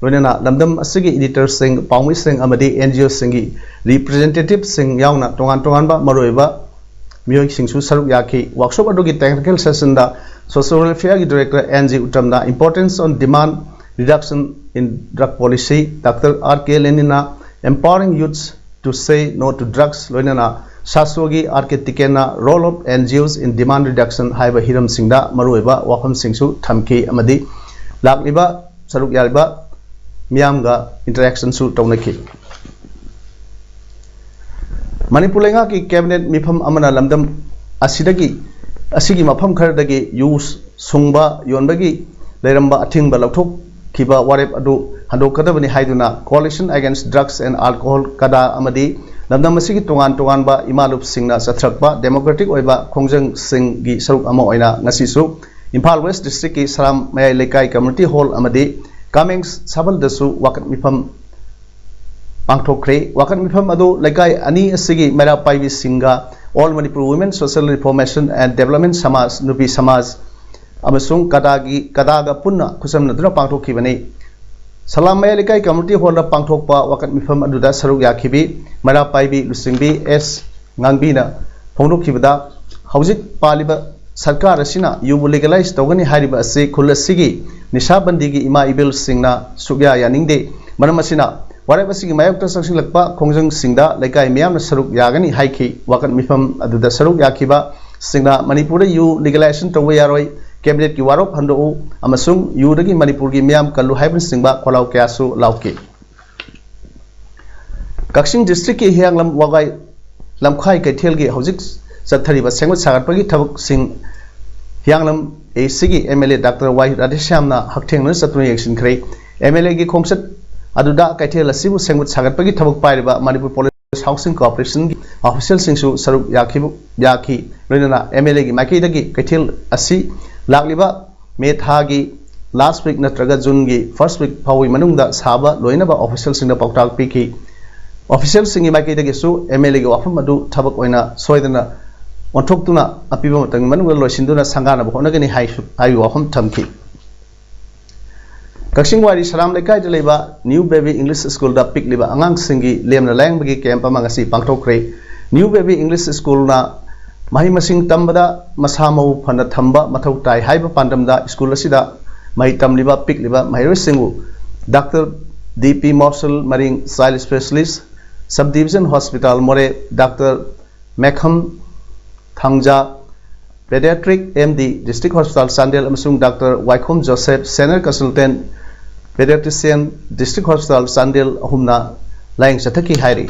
ꯂꯣꯏꯅꯅ ꯂꯝꯗꯝ ꯑꯁꯤꯒꯤ ꯏꯗꯤꯇꯔꯁꯤꯡ, ꯄꯥꯎꯃꯤꯁꯤꯡ ꯑꯃꯗꯤ ꯑꯦꯟ ꯖꯤ ꯑꯣꯁꯤꯡꯒꯤ ꯔꯤꯄ꯭ꯔꯖꯦꯟꯇꯦꯇꯤꯚꯁꯤꯡ ꯌꯥꯎꯅ ꯇꯣꯉꯥꯟ ꯇꯣꯉꯥꯟꯕ ꯃꯔꯨꯑꯣꯏꯕ ꯃꯤꯑꯣꯏꯁꯤꯡꯁꯨ ꯁꯔꯨꯛ ꯌꯥꯈꯤ꯫ ꯋꯥꯔꯛꯁꯣꯞ ꯑꯗꯨꯒꯤ ꯇꯦꯛꯅꯤꯀꯦꯜ ꯁꯦꯁꯟꯗ ꯁꯣꯁꯤꯌꯦꯜ ꯋꯦꯜꯐꯤꯌꯔꯒꯤ ꯗꯥꯏꯔꯦꯛꯇꯔ ꯑꯦꯟ ꯖꯤ ꯎꯇꯝꯅ Importance on Demand Reduction in Drug Policy, doctor R K ꯂꯦꯅꯤꯟꯅ Empowering Youths to Say No to Drugs, ꯂꯣꯏꯅꯅ ꯁꯥꯁꯣꯒꯤ ꯑꯥꯔ ꯀꯦ ꯇꯤꯀꯦꯟꯅ Role of N G Os in Demand Reduction ꯍꯥꯏꯕ ꯍꯤꯔꯝꯁꯤꯡꯗ ꯃꯔꯨꯑꯣꯏꯕ ꯋꯥꯐꯝꯁꯤꯡꯁꯨ ꯊꯝꯈꯤ ꯑꯃꯗꯤ ꯂꯥꯛꯂꯤꯕ ꯁꯔꯨꯛ ꯌꯥꯔꯤꯕ ꯃꯤꯌꯥꯝꯒ ꯏꯟꯇꯔꯦꯛꯁꯟꯁꯨ ꯇꯧꯅꯈꯤ꯫ ꯃꯅꯤꯄꯨꯔ ꯂꯩꯉꯥꯛꯀꯤ ꯀꯦꯕꯤꯅꯦꯠ ꯃꯤꯐꯝ ꯑꯃꯅ ꯂꯝꯗꯝ ꯑꯁꯤꯗꯒꯤ, ꯑꯁꯤꯒꯤ ꯃꯐꯝ ꯈꯔꯗꯒꯤ ꯌꯨ ꯁꯨꯡꯕ ꯌꯣꯟꯕꯒꯤ ꯂꯩꯔꯝꯕ ꯑꯊꯤꯡꯕ ꯂꯧꯊꯣꯛꯈꯤꯕ ꯋꯥꯔꯦꯞ ꯑꯗꯨ ꯍꯟꯗꯣꯛꯀꯗꯕꯅꯤ ꯍꯥꯏꯗꯨꯅ Coalition Against Drugs and Alcohol, ꯀꯗꯥ, ꯑꯃꯗꯤ ꯂꯝꯗꯝ ꯑꯁꯤꯒꯤ ꯇꯣꯉꯥꯟ ꯇꯣꯉꯥꯟꯕ ꯏꯃꯥ ꯂꯨꯞꯁꯤꯡꯅ ꯆꯠꯊꯔꯛꯄ ꯗꯦꯃꯣꯀ꯭ꯔꯦꯇꯤꯛ ꯑꯣꯏꯕ ꯈꯣꯡꯖꯪꯁꯤꯡꯒꯤ ꯁꯔꯨꯛ ꯑꯃ ꯑꯣꯏꯅ ꯉꯁꯤꯁꯨ ꯏꯝꯐꯥꯜ ꯋꯦꯁ ꯗꯤꯁꯇ꯭ꯔꯤꯛꯀꯤ ꯁꯂꯥꯝ ꯃꯌꯥꯏ ꯂꯩꯀꯥꯏ ꯀꯝꯃ꯭ꯌꯨꯅꯤꯇꯤ ꯍꯣꯜ ꯑꯃꯗꯤ ꯀꯥꯃꯦꯡ ꯁꯥꯕꯜꯗꯁꯨ ꯋꯥꯀꯠ ꯃꯤꯐꯝ ꯄꯥꯡꯊꯣꯛꯈ꯭ꯔꯦ꯫ ꯋꯥꯀꯠ ꯃꯤꯐꯝ ꯑꯗꯨ ꯂꯩꯀꯥꯏ ꯑꯅꯤ ꯑꯁꯤꯒꯤ ꯃꯩꯔꯥ ꯄꯥꯏꯕꯤꯁꯤꯡꯒ All Manipur Women Social Reformation and Development ꯁꯃꯥꯖ, ꯅꯨꯄꯤ ꯁꯃꯥꯖ ꯑꯃꯁꯨꯡ ꯀꯗꯥꯒꯤ, ꯀꯗꯥꯒ ꯄꯨꯟꯅ ꯈꯨꯠꯁꯝꯅꯗꯨꯅ ꯄꯥꯡꯊꯣꯛꯈꯤꯕꯅꯤ꯫ ꯁꯂꯥꯝ ꯃꯌꯥꯏ ꯂꯩꯀꯥꯏ ꯀꯝꯃ꯭ꯌꯨꯅꯤꯇꯤ ꯍꯣꯜꯗ ꯄꯥꯡꯊꯣꯛꯄ ꯋꯥꯀꯠ ꯃꯤꯐꯝ ꯑꯗꯨꯗ ꯁꯔꯨꯛ ꯌꯥꯈꯤꯕꯤ ꯃꯩꯔꯥ ꯄꯥꯏꯕꯤ ꯂꯨꯆꯤꯡꯕꯤ ꯑꯦꯁ ꯉꯥꯡꯕꯤꯅ ꯐꯣꯡꯗꯣꯛꯈꯤꯕꯗ, ꯍꯧꯖꯤꯛ ꯄꯥꯜꯂꯤꯕ ꯁꯔꯀꯥꯔ ꯑꯁꯤꯅ ꯌꯨꯕꯨ ꯂꯤꯒꯦꯂꯥꯏꯖ ꯇꯧꯒꯅꯤ ꯍꯥꯏꯔꯤꯕ ꯑꯁꯤ ꯈꯨꯜ ꯑꯁꯤꯒꯤ ꯅꯤꯁꯥꯕꯟꯗꯤꯒꯤ ꯏꯃꯥ ꯏꯕꯦꯜꯁꯤꯡꯅ ꯁꯨꯛꯌꯥ ꯌꯥꯅꯤꯡꯗꯦ꯫ ꯃꯔꯝ ꯑꯁꯤꯅ ꯋꯥꯔꯦꯞ ꯑꯁꯤꯒꯤ ꯃꯥꯌꯣꯛꯇ ꯆꯪꯁꯤꯜꯂꯛꯄ ꯈꯣꯡꯖꯪꯁꯤꯡꯗ ꯂꯩꯀꯥꯏ ꯃꯤꯌꯥꯝꯅ ꯁꯔꯨꯛ ꯌꯥꯒꯅꯤ ꯍꯥꯏꯈꯤ꯫ ꯋꯥꯀꯠ ꯃꯤꯐꯝ ꯑꯗꯨꯗ ꯁꯔꯨꯛ ꯌꯥꯈꯤꯕꯁꯤꯡꯅ ꯃꯅꯤꯄꯨꯔꯗ ꯌꯨ ꯂꯤꯒꯦꯂꯥꯏꯖꯦꯁꯟ ꯇꯧꯕ ꯌꯥꯔꯣꯏ, ꯀꯦꯕꯤꯅꯦꯠꯀꯤ ꯋꯥꯔꯣꯞ ꯍꯟꯗꯣꯛꯎ ꯑꯃꯁꯨꯡ ꯌꯨꯗꯒꯤ ꯃꯅꯤꯄꯨꯔꯒꯤ ꯃꯤꯌꯥꯝ ꯀꯜꯂꯨ ꯍꯥꯏꯕꯅꯆꯤꯡꯕ ꯈꯣꯜꯂꯥꯎ ꯀꯌꯥꯁꯨ ꯂꯥꯎꯈꯤ꯫ ꯀꯛꯆꯤꯡ ꯗꯤꯁꯇ꯭ꯔꯤꯛꯀꯤ ꯍꯤꯌꯥꯡꯂꯝ ꯋꯥꯒꯥꯏ ꯂꯝꯈꯥꯏ ꯀꯩꯊꯦꯜꯒꯤ ꯍꯧꯖꯤꯛ ꯆꯠꯊꯔꯤꯕ ꯁꯦꯝꯒꯠ ꯁꯥꯒꯠꯄꯒꯤ ꯊꯕꯛꯁꯤꯡ ꯍꯤꯌꯥꯡꯂꯝ ꯑꯦꯁꯤꯒꯤ ꯑꯦꯝ ꯑꯦꯜ ꯑꯦ ꯗꯥꯛꯇꯔ ꯋꯥꯏ ꯔꯥꯙꯦꯁ꯭ꯌꯥꯝꯅ ꯍꯛꯊꯦꯡꯅꯅ ꯆꯠꯇꯨꯅ ꯌꯦꯡꯁꯤꯟꯈ꯭ꯔꯦ꯫ ꯑꯦꯝ ꯑꯦꯜ ꯑꯦꯒꯤ ꯈꯣꯡꯆꯠ ꯑꯗꯨꯗ ꯀꯩꯊꯦꯜ ꯑꯁꯤꯕꯨ ꯁꯦꯝꯒꯠ ꯁꯥꯒꯠꯄꯒꯤ ꯊꯕꯛ ꯄꯥꯏꯔꯤꯕ ꯃꯅꯤꯄꯨꯔ ꯄꯣꯂꯤꯁ ꯍꯥꯎꯁꯤꯡ ꯀꯣꯑꯣꯄꯔꯦꯁꯟꯒꯤ ꯑꯣꯐꯤꯁꯤꯌꯦꯜꯁꯤꯡꯁꯨ ꯁꯔꯨꯛ ꯌꯥꯈꯤꯕ ꯌꯥꯈꯤ꯫ ꯂꯣꯏꯅꯅ ꯑꯦꯝ ꯑꯦꯜ ꯑꯦꯒꯤ ꯃꯥꯏꯀꯩꯗꯒꯤ ꯀꯩꯊꯦꯜ ꯑꯁꯤ ꯂꯥꯛꯂꯤꯕ ꯃꯦ ꯊꯥꯒꯤ ꯂꯥꯁ ꯋꯤꯛ ꯅꯠꯇ꯭ꯔꯒ ꯖꯨꯟꯒꯤ ꯐꯥꯔꯁ ꯋꯤꯛ ꯐꯥꯎꯕꯒꯤ ꯃꯅꯨꯡꯗ ꯁꯥꯕ ꯂꯣꯏꯅꯕ ꯑꯣꯐꯤꯁꯤꯌꯦꯜꯁꯤꯡꯗ ꯄꯥꯎꯇꯥꯛ ꯄꯤꯈꯤ꯫ ꯑꯣꯐꯤꯁꯤꯌꯦꯜꯁꯤꯡꯒꯤ ꯃꯥꯏꯀꯩꯗꯒꯤꯁꯨ ꯑꯦꯝ ꯑꯦꯜ ꯑꯦꯒꯤ ꯋꯥꯐꯝ ꯑꯗꯨ ꯊꯕꯛ ꯑꯣꯏꯅ ꯁꯣꯏꯗꯅ ꯑꯣꯟꯊꯣꯛꯇꯨꯅ ꯑꯄꯤꯕ ꯃꯇꯝꯒꯤ ꯃꯅꯨꯡꯗ ꯂꯣꯏꯁꯤꯟꯗꯨꯅ ꯁꯪꯒꯥꯅꯕ ꯍꯣꯠꯅꯒꯅꯤ ꯍꯥꯏꯁꯨ ꯍꯥꯏꯕꯒꯤ ꯋꯥꯐꯝ ꯊꯝꯈꯤ꯫ ꯀꯛꯆꯤꯡ ꯋꯥꯏꯔꯤ ꯁꯔꯥꯝ ꯂꯩꯀꯥꯏꯗ ꯂꯩꯕ ꯅ꯭ꯌꯨ ꯕꯦꯕꯤ ꯏꯪꯂꯤꯁ ꯁ꯭ꯀꯨꯜꯗ ꯄꯤꯛꯂꯤꯕ ꯑꯉꯥꯡꯁꯤꯡꯒꯤ ꯂꯦꯝꯅ ꯂꯥꯌꯦꯡꯕꯒꯤ ꯀꯦꯝꯞ ꯑꯃ ꯉꯁꯤ ꯄꯥꯡꯊꯣꯛꯈ꯭ꯔꯦ꯫ ꯅ꯭ꯌꯨ ꯕꯦꯕꯤ ꯏꯪꯂꯤꯁ ꯁ꯭ꯀꯨꯜꯅ ꯃꯍꯩ ꯃꯁꯤꯡ ꯇꯝꯕꯗ ꯃꯁꯥ ꯃꯎ ꯐꯅ ꯊꯝꯕ ꯃꯊꯧ ꯇꯥꯏ ꯍꯥꯏꯕ ꯄꯥꯟꯗꯝꯗ ꯁ꯭ꯀꯨꯜ ꯑꯁꯤꯗ ꯃꯍꯩ ꯇꯝꯂꯤꯕ ꯄꯤꯛꯂꯤꯕ ꯃꯍꯩꯔꯣꯏꯁꯤꯡꯕꯨ doctor D P Marshal Maring, child specialist, sub division hospital Moreh, doctor Mekham Thangja, paediatric M D, district hospital Chandel, ꯑꯃꯁꯨꯡ doctor Waikhom Joseph, senior consultant paediatrician, district hospital Chandel ꯑꯍꯨꯝꯅ ꯂꯥꯌꯦꯡ ꯆꯠꯊꯈꯤ ꯍꯥꯏꯔꯤ꯫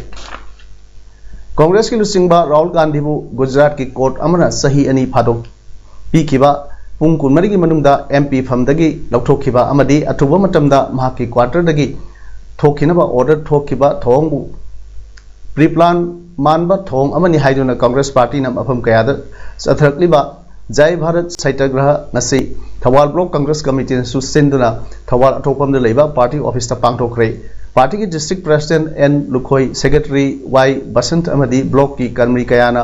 ꯀꯣꯡꯒ꯭ꯔꯦꯁꯀꯤ ꯂꯨꯆꯤꯡꯕ ꯔꯥꯍꯨꯜ ꯒꯥꯟꯙꯤꯕꯨ ꯒꯨꯖꯔꯥꯠꯀꯤ ꯀꯣꯔꯠ ꯑꯃꯅ ꯆꯍꯤ ꯑꯅꯤ ꯐꯥꯗꯣꯛ ꯄꯤꯈꯤꯕ ꯄꯨꯡ ꯀꯨꯟꯃꯔꯤꯒꯤ ꯃꯅꯨꯡꯗ ꯑꯦꯝ ꯄꯤ ꯐꯝꯗꯒꯤ ꯂꯧꯊꯣꯛꯈꯤꯕ ꯑꯃꯗꯤ ꯑꯊꯨꯕ ꯃꯇꯝꯗ ꯃꯍꯥꯛꯀꯤ ꯀ꯭ꯋꯥꯇꯔꯗꯒꯤ ꯊꯣꯛꯈꯤꯅꯕ ꯑꯣꯔꯗꯔ ꯊꯣꯛꯈꯤꯕ ꯊꯧꯑꯣꯡꯕꯨ ꯄ꯭ꯔꯤ ꯄ꯭ꯂꯥꯟ ꯃꯥꯟꯕ ꯊꯧꯑꯣꯡ ꯑꯃꯅꯤ ꯍꯥꯏꯗꯨꯅ ꯀꯣꯡꯒ꯭ꯔꯦꯁ ꯄꯥꯔꯇꯤꯅ ꯃꯐꯝ ꯀꯌꯥꯗ ꯆꯠꯊꯔꯛꯂꯤꯕ ꯖꯥꯏ ꯚꯥꯔꯠ ꯁꯩꯇꯒ꯭ꯔꯍ ꯉꯁꯤ ꯊꯧꯕꯥꯜ ꯕ꯭ꯂꯣꯛ ꯀꯣꯡꯒ꯭ꯔꯦꯁ ꯀꯃꯤꯇꯤꯅꯁꯨ ꯁꯤꯟꯗꯨꯅ ꯊꯧꯕꯥꯜ ꯑꯊꯣꯛꯄꯝꯗ ꯂꯩꯕ ꯄꯥꯔꯇꯤ ꯑꯣꯐꯤꯁꯇ ꯄꯥꯡꯊꯣꯛꯈ꯭ꯔꯦ꯫ ꯄꯥꯔꯇꯤꯒꯤ district president and Lukhoi, secretary ꯋꯥꯏ ꯕꯁꯟꯠ ꯑꯃꯗꯤ ꯕ꯭ꯂꯣꯛꯀꯤ ꯀꯔꯃꯤ ꯀꯌꯥꯅ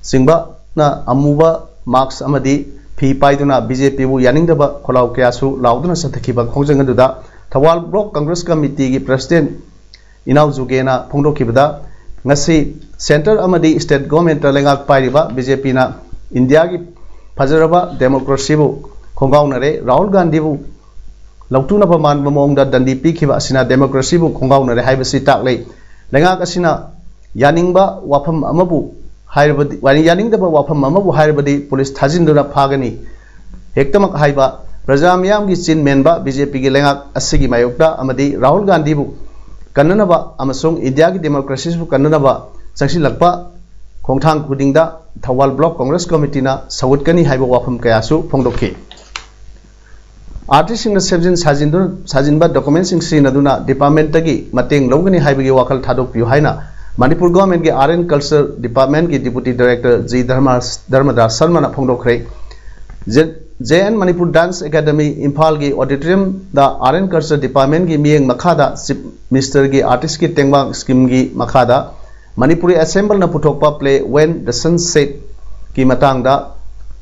ꯆꯤꯡꯕꯅ ꯑꯃꯨꯕ ꯃꯥꯛꯁ ꯑꯃꯗꯤ ꯐꯤ ꯄꯥꯏꯗꯨꯅ ꯕꯤ ꯖꯦ ꯄꯤꯕꯨ ꯌꯥꯅꯤꯡꯗꯕ ꯈꯣꯜꯂꯥꯎ ꯀꯌꯥꯁꯨ ꯂꯥꯎꯗꯨꯅ ꯆꯠꯊꯈꯤꯕ ꯈꯣꯡꯖꯪ ꯑꯗꯨꯗ ꯊꯧꯕꯥꯜ ꯕ꯭ꯂꯣꯛ ꯀꯣꯡꯒ꯭ꯔꯦꯁ ꯀꯃꯤꯇꯤꯒꯤ ꯄ꯭ꯔꯦꯁꯤꯗꯦꯟꯠ ꯏꯅꯥꯎ ꯖꯨꯒꯦꯅ ꯐꯣꯡꯗꯣꯛꯈꯤꯕꯗ, ꯉꯁꯤ ꯁꯦꯟꯇꯔ ꯑꯃꯗꯤ ꯁ꯭ꯇꯦꯠ ꯒꯣꯔꯃꯦꯟꯠꯇ ꯂꯩꯉꯥꯛ ꯄꯥꯏꯔꯤꯕ ꯕꯤ ꯖꯦ ꯄꯤꯅ ꯏꯟꯗꯤꯌꯥꯒꯤ ꯐꯖꯔꯕ ꯗꯦꯃꯣꯀ꯭ꯔꯦꯁꯤꯕꯨ ꯈꯣꯡꯒꯥꯎꯅꯔꯦ꯫ ꯔꯥꯍꯨꯜ ꯒꯥꯟꯙꯤꯕꯨ ꯂꯧꯇꯨꯅꯕ ꯃꯥꯟꯕ ꯃꯑꯣꯡꯗ ꯗꯟꯗꯤ ꯄꯤꯈꯤꯕ ꯑꯁꯤꯅ ꯗꯦꯃꯣꯀ꯭ꯔꯦꯁꯤꯕꯨ ꯈꯣꯡꯒꯥꯎꯅꯔꯦ ꯍꯥꯏꯕꯁꯤ ꯇꯥꯛꯂꯦ꯫ ꯂꯩꯉꯥꯛ ꯑꯁꯤꯅ ꯌꯥꯅꯤꯡꯕ ꯋꯥꯐꯝ ꯑꯃꯕꯨ ꯍꯥꯏꯔꯕꯗꯤ, ꯌꯥꯅꯤꯡꯗꯕ ꯋꯥꯐꯝ ꯑꯃꯕꯨ ꯍꯥꯏꯔꯕꯗꯤ ꯄꯨꯂꯤꯁ ꯊꯥꯖꯤꯟꯗꯨꯅ ꯐꯥꯒꯅꯤ꯫ ꯍꯦꯛꯇꯃꯛ ꯍꯥꯏꯕ ꯄ꯭ꯔꯖꯥ ꯃꯤꯌꯥꯝꯒꯤ ꯆꯤꯟ ꯃꯦꯟꯕ ꯕꯤ ꯖꯦ ꯄꯤꯒꯤ ꯂꯩꯉꯥꯛ ꯑꯁꯤꯒꯤ ꯃꯥꯌꯣꯛꯇ ꯑꯃꯗꯤ ꯔꯥꯍꯨꯜ ꯒꯥꯟꯙꯤꯕꯨ ꯀꯟꯅꯅꯕ ꯑꯃꯁꯨꯡ ꯏꯟꯗꯤꯌꯥꯒꯤ ꯗꯦꯃꯣꯀ꯭ꯔꯦꯁꯤꯕꯨ ꯀꯟꯅꯅꯕ ꯆꯪꯁꯤꯜꯂꯛꯄ ꯈꯣꯡꯊꯥꯡ ꯈꯨꯗꯤꯡꯗ ꯊꯧꯕꯥꯜ ꯕ꯭ꯂꯣꯛ ꯀꯣꯡꯒ꯭ꯔꯦꯁ ꯀꯃꯤꯇꯤꯅ ꯁꯧꯒꯠꯀꯅꯤ ꯍꯥꯏꯕ ꯋꯥꯐꯝ ꯀꯌꯥꯁꯨ ꯐꯣꯡꯗꯣꯛꯈꯤ꯫ ꯑꯥꯔꯇꯤꯁꯁꯤꯡꯅ ꯁꯦꯝꯖꯤꯟ ꯁꯥꯖꯤꯟꯗꯨꯅ, ꯁꯥꯖꯤꯟꯕ ꯗꯣꯀꯨꯃꯦꯟꯁꯤꯡ ꯁꯤꯖꯤꯟꯅꯗꯨꯅ ꯗꯤꯄꯥꯔꯠꯃꯦꯟꯇꯒꯤ ꯃꯇꯦꯡ ꯂꯧꯒꯅꯤ ꯍꯥꯏꯕꯒꯤ ꯋꯥꯈꯜ ꯊꯥꯗꯣꯛꯄꯤꯌꯨ ꯍꯥꯏꯅ ꯃꯅꯤꯄꯨꯔ ꯒꯣꯔꯃꯦꯟꯒꯤ ꯑꯥꯔꯠ ꯑꯦꯟ ꯀꯜꯆꯔ ꯗꯤꯄꯥꯔꯠꯃꯦꯟꯒꯤ deputy director G Dharma-, Dharmadas ꯁꯔꯃꯅ ꯐꯣꯡꯗꯣꯛꯈ꯭ꯔꯦ꯫ J-, J N Manipur dance academy ꯏꯝꯐꯥꯜꯒꯤ ꯑꯣꯗꯤꯇꯣꯔꯤꯌꯝꯗ ꯑꯥꯔꯠ ꯑꯦꯟ ꯀꯜꯆꯔ ꯗꯤꯄꯥꯔꯠꯃꯦꯟꯒꯤ ꯃꯤꯠꯌꯦꯡ ꯃꯈꯥꯗ ꯆꯤꯐ ꯃꯤꯅꯤꯁꯇꯔꯒꯤ ꯑꯥꯔꯇꯤꯁꯀꯤ ꯇꯦꯡꯕꯥꯡ ꯁ꯭ꯀꯤꯝꯒꯤ ꯃꯈꯥꯗ ꯃꯅꯤꯄꯨꯔꯤ ꯑꯦꯁꯦꯝꯕꯜꯅ ꯄꯨꯊꯣꯛꯄ ꯄ꯭ꯂꯦ ꯋꯦꯟ ꯗ ꯁꯟ ꯁꯦꯠꯀꯤ ꯃꯇꯥꯡꯗ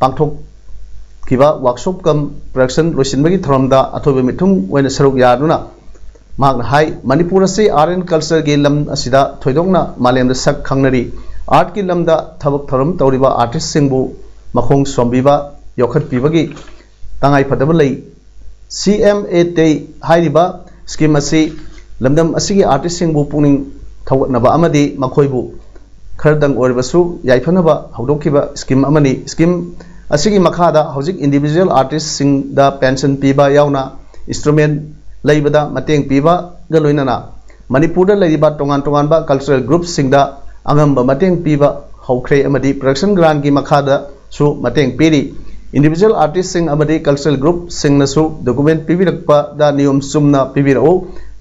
ꯄꯥꯡꯊꯣꯛꯈꯤꯕ ꯋꯥꯔꯛꯁꯣꯞ ꯀꯝ ꯄ꯭ꯔꯗꯛꯁꯟ ꯂꯣꯏꯁꯤꯟꯕꯒꯤ ꯊꯧꯔꯝꯗ ꯑꯊꯣꯏꯕ ꯃꯤꯊꯨꯡ ꯑꯣꯏꯅ ꯁꯔꯨꯛ ꯌꯥꯗꯨꯅ ꯃꯍꯥꯛꯅ ꯍꯥꯏ, ꯃꯅꯤꯄꯨꯔ ꯑꯁꯤ ꯑꯥꯔꯠ ꯑꯦꯟ ꯀꯜꯆꯔꯒꯤ ꯂꯝ ꯑꯁꯤꯗ ꯊꯣꯏꯗꯣꯛꯅ ꯃꯥꯂꯦꯝꯗ ꯁꯛ ꯈꯪꯅꯔꯤ꯫ ꯑꯥꯔꯠꯀꯤ ꯂꯝꯗ ꯊꯕꯛ ꯊꯧꯔꯝ ꯇꯧꯔꯤꯕ ꯑꯥꯔꯇꯤꯁꯁꯤꯡꯕꯨ ꯃꯈꯣꯡ ꯁꯣꯝꯕꯤꯕ, ꯌꯣꯛꯈꯠꯄꯤꯕꯒꯤ ꯇꯉꯥꯏꯐꯗꯕ ꯂꯩ꯫ ꯁꯤ ꯑꯦꯝ ꯑꯦ ꯇꯤ ꯍꯥꯏꯔꯤꯕ ꯁ꯭ꯀꯤꯝ ꯑꯁꯤ ꯂꯝꯗꯝ ꯑꯁꯤꯒꯤ ꯑꯥꯔꯇꯤꯁꯁꯤꯡꯕꯨ ꯄꯨꯛꯅꯤꯡ ꯊꯧꯒꯠꯅꯕ ꯑꯃꯗꯤ ꯃꯈꯣꯏꯕꯨ ꯈꯔꯗꯪ ꯑꯣꯏꯔꯕꯁꯨ ꯌꯥꯏꯐꯅꯕ ꯍꯧꯗꯣꯛꯈꯤꯕ ꯁ꯭ꯀꯤꯝ ꯑꯃꯅꯤ꯫ ꯁ꯭ꯀꯤꯝ ꯑꯁꯤꯒꯤ ꯃꯈꯥꯗ ꯍꯧꯖꯤꯛ ꯏꯟꯗꯤꯚꯤꯖꯨꯋꯦꯜ ꯑꯥꯔꯇꯤꯁꯁꯤꯡꯗ ꯄꯦꯟꯁꯟ ꯄꯤꯕ ꯌꯥꯎꯅ ꯏꯟꯁꯇ꯭ꯔꯨꯃꯦꯟ ꯂꯩꯕꯗ ꯃꯇꯦꯡ ꯄꯤꯕꯒ ꯂꯣꯏꯅꯅ ꯃꯅꯤꯄꯨꯔꯗ ꯂꯩꯔꯤꯕ ꯇꯣꯉꯥꯟ ꯇꯣꯉꯥꯟꯕ ꯀꯜꯆꯔꯦꯜ ꯒ꯭ꯔꯨꯞꯁꯤꯡꯗ ꯑꯉꯝꯕ ꯃꯇꯦꯡ ꯄꯤꯕ ꯍꯧꯈ꯭ꯔꯦ ꯑꯃꯗꯤ ꯄ꯭ꯔꯗꯛꯁꯟ ꯒ꯭ꯔꯥꯟꯒꯤ ꯃꯈꯥꯗꯁꯨ ꯃꯇꯦꯡ ꯄꯤꯔꯤ꯫ ꯏꯟꯗꯤꯚꯤꯖꯨꯋꯦꯜ ꯑꯥꯔꯇꯤꯁꯁꯤꯡ ꯑꯃꯗꯤ ꯀꯜꯆꯔꯦꯜ ꯒ꯭ꯔꯨꯞꯁꯤꯡꯅꯁꯨ ꯗꯣꯀꯨꯃꯦꯟ ꯄꯤꯕꯤꯔꯛꯄꯗ ꯅꯤꯌꯣꯝ ꯆꯨꯝꯅ ꯄꯤꯕꯤꯔꯛꯎ꯫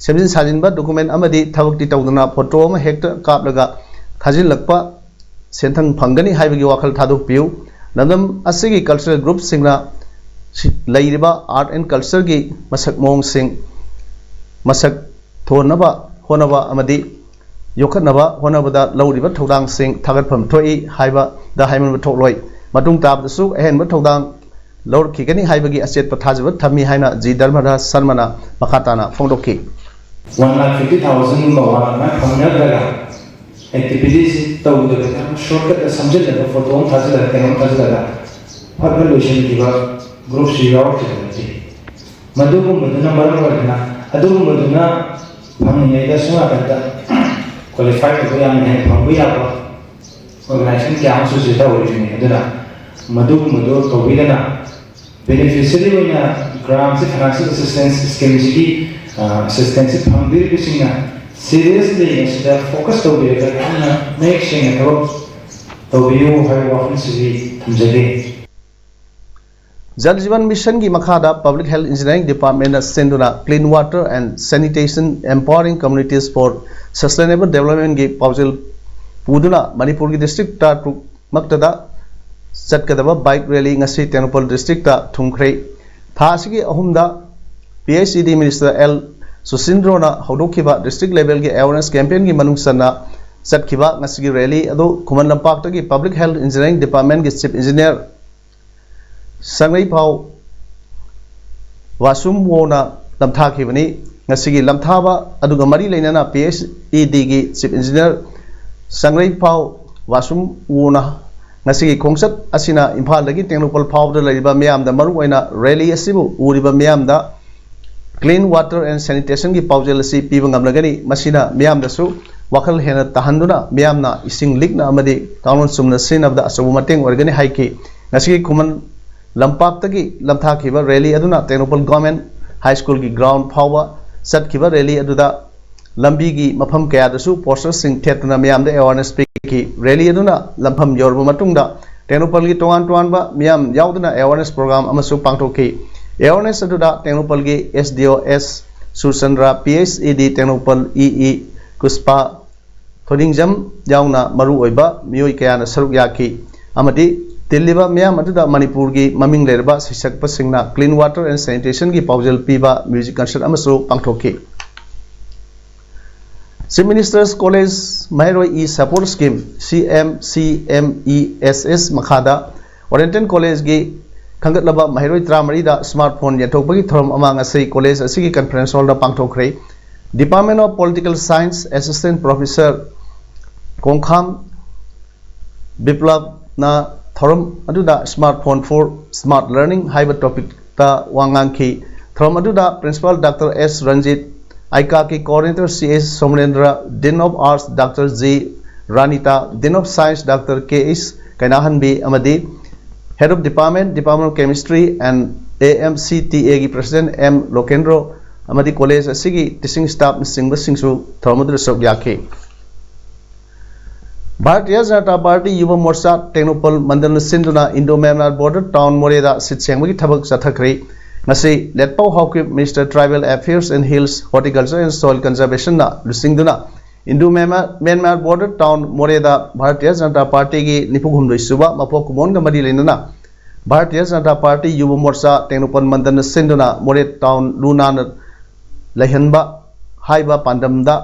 ꯁꯦꯝꯖꯤꯟ ꯁꯥꯖꯤꯟꯕ ꯗꯣꯀꯨꯃꯦꯟ ꯑꯃꯗꯤ ꯊꯕꯛꯇꯤ ꯇꯧꯗꯅ ꯐꯣꯇꯣ ꯑꯃ ꯍꯦꯛꯇ ꯀꯥꯞꯂꯒ ꯊꯥꯖꯤꯜꯂꯛꯄ ꯁꯦꯟꯊꯪ ꯐꯪꯒꯅꯤ ꯍꯥꯏꯕꯒꯤ ꯋꯥꯈꯜ ꯊꯥꯗꯣꯛꯄꯤꯌꯨ꯫ ꯂꯝꯗꯝ ꯑꯁꯤꯒꯤ ꯀꯜꯆꯔꯦꯜ ꯒ꯭ꯔꯨꯞꯁꯤꯡꯅ ꯁꯤ-, ꯂꯩꯔꯤꯕ ꯑꯥꯔꯠ ꯑꯦꯟ ꯀꯜꯆꯔꯒꯤ ꯃꯁꯛ ꯃꯑꯣꯡꯁꯤꯡ ꯃꯁꯛ ꯊꯣꯟꯅꯕ ꯍꯣꯠꯅꯕ ꯑꯃꯗꯤ ꯌꯣꯛꯈꯠꯅꯕ ꯍꯣꯠꯅꯕꯗ ꯂꯧꯔꯤꯕ ꯊꯧꯗꯥꯡꯁꯤꯡ ꯊꯥꯒꯠꯐꯝ ꯊꯣꯛꯏ ꯍꯥꯏꯕꯗ ꯍꯥꯏꯃꯟꯕ ꯊꯣꯛꯂꯣꯏ꯫ ꯃꯇꯨꯡ ꯇꯥꯕꯗꯁꯨ ꯑꯍꯦꯟꯕ ꯊꯧꯗꯥꯡ ꯂꯧꯔꯛꯈꯤꯒꯅꯤ ꯍꯥꯏꯕꯒꯤ ꯑꯆꯦꯠꯄ ꯊꯥꯖꯕ ꯊꯝꯃꯤ ꯍꯥꯏꯅ ꯖꯤ ꯙꯔꯃꯗꯥꯁ ꯁꯔꯃꯅ ꯃꯈꯥ ꯇꯥꯅ ꯐꯣꯡꯗꯣꯛꯈꯤ꯫ One lakh fifty thousand ꯒꯨꯝꯕ ꯋꯥꯠꯂꯒ ꯐꯪꯅꯗ꯭ꯔꯒ ꯑꯦꯛꯇꯤꯚꯤꯇꯤꯁꯤ ꯇꯧꯗꯕꯤꯗ ꯁꯣꯔꯠꯀꯠꯇ ꯁꯝꯖꯤꯜꯂꯒ ꯐꯣꯇꯣ ꯑꯃ ꯊꯥꯖꯤꯜꯂꯒ ꯀꯩꯅꯣꯝ ꯊꯥꯖꯤꯜꯂꯒ ꯐꯠꯅ ꯂꯣꯏꯁꯤꯟꯈꯤꯕ ꯒ꯭ꯔꯨꯞꯁꯨ ꯌꯥꯎꯔꯛꯈꯤꯕ ꯅꯠꯇꯦ꯫ ꯃꯗꯨꯒꯨꯝꯕꯗꯨꯅ ꯃꯔꯝ ꯑꯣꯏꯗꯨꯅ ꯑꯗꯨꯒꯨꯝꯕꯗꯨꯅ ꯐꯪꯂꯤꯉꯩꯗ ꯁꯣꯝ ꯅꯥꯀꯟꯗ ꯀ꯭ꯋꯥꯂꯤꯐꯥꯏ ꯑꯣꯏꯕ ꯌꯥꯝꯅ ꯍꯦꯟꯅ ꯐꯪꯕ ꯌꯥꯕ ꯑꯣꯔꯒꯅꯥꯏꯖꯦꯁꯟ ꯀꯌꯥ ꯑꯃꯁꯨ ꯁꯤꯗ ꯇꯧꯔꯤꯕꯅꯤ꯫ ꯑꯗꯨꯅ ꯃꯗꯨꯒꯨꯝꯕꯗꯨ ꯇꯧꯕꯤꯗꯅ ꯕꯦꯅꯤꯐꯤꯁꯔꯤ ꯑꯣꯏꯅ ꯒ꯭ꯔꯥꯝꯁꯤ ꯐꯥꯏꯅꯥꯟꯁꯤꯌꯦꯜ ꯑꯦꯁꯤꯁꯇꯦꯟꯁ ꯁ꯭ꯀꯤꯝꯁꯤꯒꯤ ꯑꯦꯁꯤꯁꯇꯦꯟꯁꯁꯤ ꯐꯪꯕꯤꯔꯤꯕꯁꯤꯡꯅ ꯁꯤꯔꯤꯌꯁꯂꯤ ꯃꯁꯤꯗ ꯐꯣꯀꯁ ꯇꯧꯕꯤꯔꯒ ꯌꯥꯝꯅ ꯃꯌꯦꯛ ꯁꯦꯡꯅ ꯊꯕꯛ ꯇꯧꯕꯤꯌꯨ ꯍꯥꯏꯕ ꯋꯥꯐꯝꯁꯤꯗꯤ ꯊꯝꯖꯒꯦ꯫ ꯖꯜ ꯖꯤꯕꯟ ꯃꯤꯁꯟꯒꯤ ꯃꯈꯥꯗ Public Health Engineering Department ꯅ ꯁꯤꯟꯗꯨꯅ Clean Water and Sanitation, Empowering Communities for Sustainable Development ꯒꯤ ꯄꯥꯎꯖꯦꯜ ꯄꯨꯗꯨꯅ ꯃꯅꯤꯄꯨꯔꯒꯤ ꯗꯤꯁꯇ꯭ꯔꯤꯛ ꯇꯔꯥꯇꯔꯨꯛ ꯃꯛꯇꯗ ꯆꯠꯀꯗꯕ ꯕꯥꯏꯛ ꯔꯦꯂꯤ ꯉꯁꯤ ꯇꯦꯡꯅꯧꯄꯜ ꯗꯤꯁꯇ꯭ꯔꯤꯛꯇ ꯊꯨꯡꯈ꯭ꯔꯦ꯫ ꯊꯥ ꯑꯁꯤꯒꯤ ꯑꯍꯨꯝꯗ ꯄꯤ ꯑꯩꯆ ꯏ ꯗꯤ ꯃꯤꯅꯤꯁꯇꯔ ꯑꯦꯜ ꯁꯨꯁꯤꯟꯗ꯭ꯔꯣꯅ ꯍꯧꯗꯣꯛꯈꯤꯕ ꯗꯤꯁꯇ꯭ꯔꯤꯛ ꯂꯦꯚꯦꯜꯒꯤ ꯑꯦꯋꯥꯔꯅꯦꯁ ꯀꯦꯝꯄꯦꯟꯒꯤ ꯃꯅꯨꯡ ꯆꯟꯅ ꯆꯠꯈꯤꯕ ꯉꯁꯤꯒꯤ ꯔꯦꯂꯤ ꯑꯗꯨ ꯈꯨꯃꯟ ꯂꯝꯄꯥꯛꯇꯒꯤ Public Health Engineering Department ꯀꯤ ꯆꯤꯐ ꯏꯟꯖꯤꯅꯤꯌꯔ ꯁꯪꯂꯩꯄꯥꯎ ꯋꯥꯁꯨꯝꯋꯣꯅ ꯂꯝꯊꯥꯈꯤꯕꯅꯤ꯫ ꯉꯁꯤꯒꯤ ꯂꯝꯊꯥꯕ ꯑꯗꯨꯒ ꯃꯔꯤ ꯂꯩꯅꯅ P H E ꯗꯤꯒꯤ chief engineer ꯁꯪꯂꯩꯄꯥꯎ ꯋꯥꯁꯨꯝꯋꯣꯅ ꯉꯁꯤꯒꯤ ꯈꯣꯡꯆꯠ ꯑꯁꯤꯅ ꯏꯝꯐꯥꯜꯗꯒꯤ ꯇꯦꯡꯅꯧꯄꯜ ꯐꯥꯎꯕꯗ ꯂꯩꯔꯤꯕ ꯃꯤꯌꯥꯝꯗ, ꯃꯔꯨꯑꯣꯏꯅ ꯔꯦꯂꯤ ꯑꯁꯤꯕꯨ ꯎꯔꯤꯕ ꯃꯤꯌꯥꯝꯗ Clean Water and Sanitation ꯒꯤ ꯄꯥꯎꯖꯦꯜ ꯑꯁꯤ ꯄꯤꯕ ꯉꯝꯂꯒꯅꯤ꯫ ꯃꯁꯤꯅ ꯃꯤꯌꯥꯝꯗꯁꯨ ꯋꯥꯈꯜ ꯍꯦꯟꯅ ꯇꯥꯍꯟꯗꯨꯅ ꯃꯤꯌꯥꯝꯅ ꯏꯁꯤꯡ ꯂꯤꯛꯅ ꯑꯃꯗꯤ ꯀꯥꯡꯂꯣꯟ ꯆꯨꯝꯅ ꯁꯤꯖꯤꯟꯅꯕꯗ ꯑꯆꯧꯕ ꯃꯇꯦꯡ ꯑꯣꯏꯔꯒꯅꯤ ꯍꯥꯏꯈꯤ꯫ ꯉꯁꯤꯒꯤ ꯈꯨꯃꯟ ꯂꯝꯄꯥꯛꯇꯒꯤ ꯂꯝꯊꯥꯈꯤꯕ ꯔꯦꯂꯤ ꯑꯗꯨꯅ ꯇꯦꯡꯅꯧꯄꯜ ꯒꯚꯔꯟꯃꯦꯟꯠ ꯍꯥꯏ ꯁ꯭ꯀꯨꯜꯒꯤ ꯒ꯭ꯔꯥꯎꯟ ꯐꯥꯎꯕ ꯆꯠꯈꯤꯕ ꯔꯦꯂꯤ ꯑꯗꯨꯗ ꯂꯝꯕꯤꯒꯤ ꯃꯐꯝ ꯀꯌꯥꯗꯁꯨ ꯄꯣꯁꯇꯔꯁꯤꯡ ꯊꯦꯠꯇꯨꯅ ꯃꯤꯌꯥꯝꯗ ꯑꯦꯋꯥꯔꯅꯦꯁ ꯄꯤꯈꯤ꯫ ꯔꯦꯂꯤ ꯑꯗꯨꯅ ꯂꯝꯐꯝ ꯌꯧꯔꯕ ꯃꯇꯨꯡꯗ ꯇꯦꯡꯅꯧꯄꯜꯒꯤ ꯇꯣꯉꯥꯟ ꯇꯣꯉꯥꯟꯕ ꯃꯤꯌꯥꯝ ꯌꯥꯎꯗꯨꯅ ꯑꯦꯋꯥꯔꯅꯦꯁ ꯄ꯭ꯔꯣꯒ꯭ꯔꯥꯝ ꯑꯃꯁꯨ ꯄꯥꯡꯊꯣꯛꯈꯤ꯫ ꯑꯦꯋꯥꯔꯅꯦꯁ ꯑꯗꯨꯗ ꯇꯦꯡꯅꯧꯄꯜꯒꯤ ꯑꯦꯁ ꯗꯤ ꯑꯣ ꯑꯦꯁ ꯁꯨꯔꯆꯟꯗ꯭ꯔ, ꯄꯤ ꯑꯩꯆ ꯏ ꯗꯤ ꯇꯦꯡꯅꯧꯄꯜ ꯏ ꯏ ꯀꯨꯁꯄꯥ ꯊꯣꯏꯅꯤꯡꯖꯝ ꯌꯥꯎꯅ ꯃꯔꯨꯑꯣꯏꯕ ꯃꯤꯑꯣꯏ ꯀꯌꯥꯅ ꯁꯔꯨꯛ ꯌꯥꯈꯤ ꯑꯃꯗꯤ ꯇꯤꯜꯂꯤꯕ ꯃꯤꯌꯥꯝ ꯑꯗꯨꯗ ꯃꯅꯤꯄꯨꯔꯒꯤ ꯃꯃꯤꯡ ꯂꯩꯔꯕ ꯁꯩꯁꯛꯄꯁꯤꯡꯅ Clean Water and Sanitation ꯒꯤ ꯄꯥꯎꯖꯦꯜ ꯄꯤꯕ ꯃ꯭ꯌꯨꯖꯤꯛ ꯀꯟꯁꯔꯠ ꯑꯃꯁꯨ ꯄꯥꯡꯊꯣꯛꯈꯤ꯫ Chief Minister's College ꯃꯍꯩꯔꯣꯏ E Support Scheme, C M C M E S S ꯃꯈꯥꯗ Oriental College ꯀꯤ ꯈꯟꯒꯠꯂꯕ ꯃꯍꯩꯔꯣꯏ ꯇꯔꯥꯃꯔꯤꯗ ꯁ꯭ꯃꯥꯔꯠ ꯐꯣꯟ ꯌꯦꯟꯊꯣꯛꯄꯒꯤ ꯊꯧꯔꯝ ꯑꯃ ꯉꯁꯤ ꯀꯣꯂꯦꯖ ꯑꯁꯤꯒꯤ ꯀꯟꯐꯔꯦꯟꯁ ꯍꯣꯜꯗ ꯄꯥꯡꯊꯣꯛꯈ꯭ꯔꯦ꯫ Department of Political Science Assistant Professor ꯀꯣꯡꯈꯥꯝ ꯕꯤꯄ꯭ꯂꯕꯅ ꯊꯧꯔꯝ ꯑꯗꯨꯗ Smartphone for Smart Learning ꯍꯥꯏꯕ ꯇꯣꯄꯤꯛꯇ ꯋꯥ ꯉꯥꯡꯈꯤ꯫ ꯊꯧꯔꯝ ꯑꯗꯨꯗ Principal Doctor S Ranjit, ꯑꯥꯏꯀꯥꯒꯤ Coordinator C H Somarendra, Dean of Arts Doctor G Ranita, Dean of Science Doctor K H Kainahanbi ꯑꯃꯗꯤ Head of Department, Department of Chemistry and A M C T A ꯒꯤ President M Lokendro ꯑꯃꯗꯤ college ꯑꯁꯤꯒꯤ teaching staff ꯅꯆꯤꯡꯕꯁꯤꯡꯁꯨ ꯊꯧꯔꯝ ꯑꯗꯨꯗ ꯁꯔꯨꯛ ꯌꯥꯈꯤ꯫ Bharatiya Janata party ꯌꯨꯕ ꯃꯣꯔꯆꯥ Tengnoupal ꯃꯟꯗꯜꯅ ꯁꯤꯟꯗꯨꯅ Indo Myanmar border town ꯃꯣꯔꯦꯗ ꯁꯤꯠ ꯁꯦꯡꯕꯒꯤ ꯊꯕꯛ ꯆꯠꯊꯈ꯭ꯔꯤ꯫ ꯉꯁꯤ ꯂꯦꯠꯄꯥꯎ Haokip, Minister Tribal Affairs and Hills, Horticulture and Soil Conservationꯅ ꯂꯨꯆꯤꯡꯗꯨꯅ Indo Myanmar border town ꯃꯣꯔꯦꯗ ꯚꯥꯔꯇꯤꯌ ꯖꯅꯇꯥ ꯄꯥꯔꯇꯤꯒꯤ ꯅꯤꯐꯨ ꯍꯨꯝꯗꯣꯏ ꯁꯨꯕ ꯃꯄꯣꯛ ꯀꯨꯝꯑꯣꯟꯒ ꯃꯔꯤ ꯂꯩꯅꯅ ꯚꯥꯔꯇꯤꯌ ꯖꯅꯇꯥ ꯄꯥꯔꯇꯤ ꯌꯨꯕ ꯃꯣꯔꯆꯥ ꯇꯦꯡꯅꯧꯄꯜ ꯃꯟꯗꯜꯅ ꯁꯤꯟꯗꯨꯅ ꯃꯣꯔꯦ town ꯂꯨ ꯅꯥꯟꯅ ꯂꯩꯍꯟꯕ ꯍꯥꯏꯕ ꯄꯥꯟꯗꯝꯗ,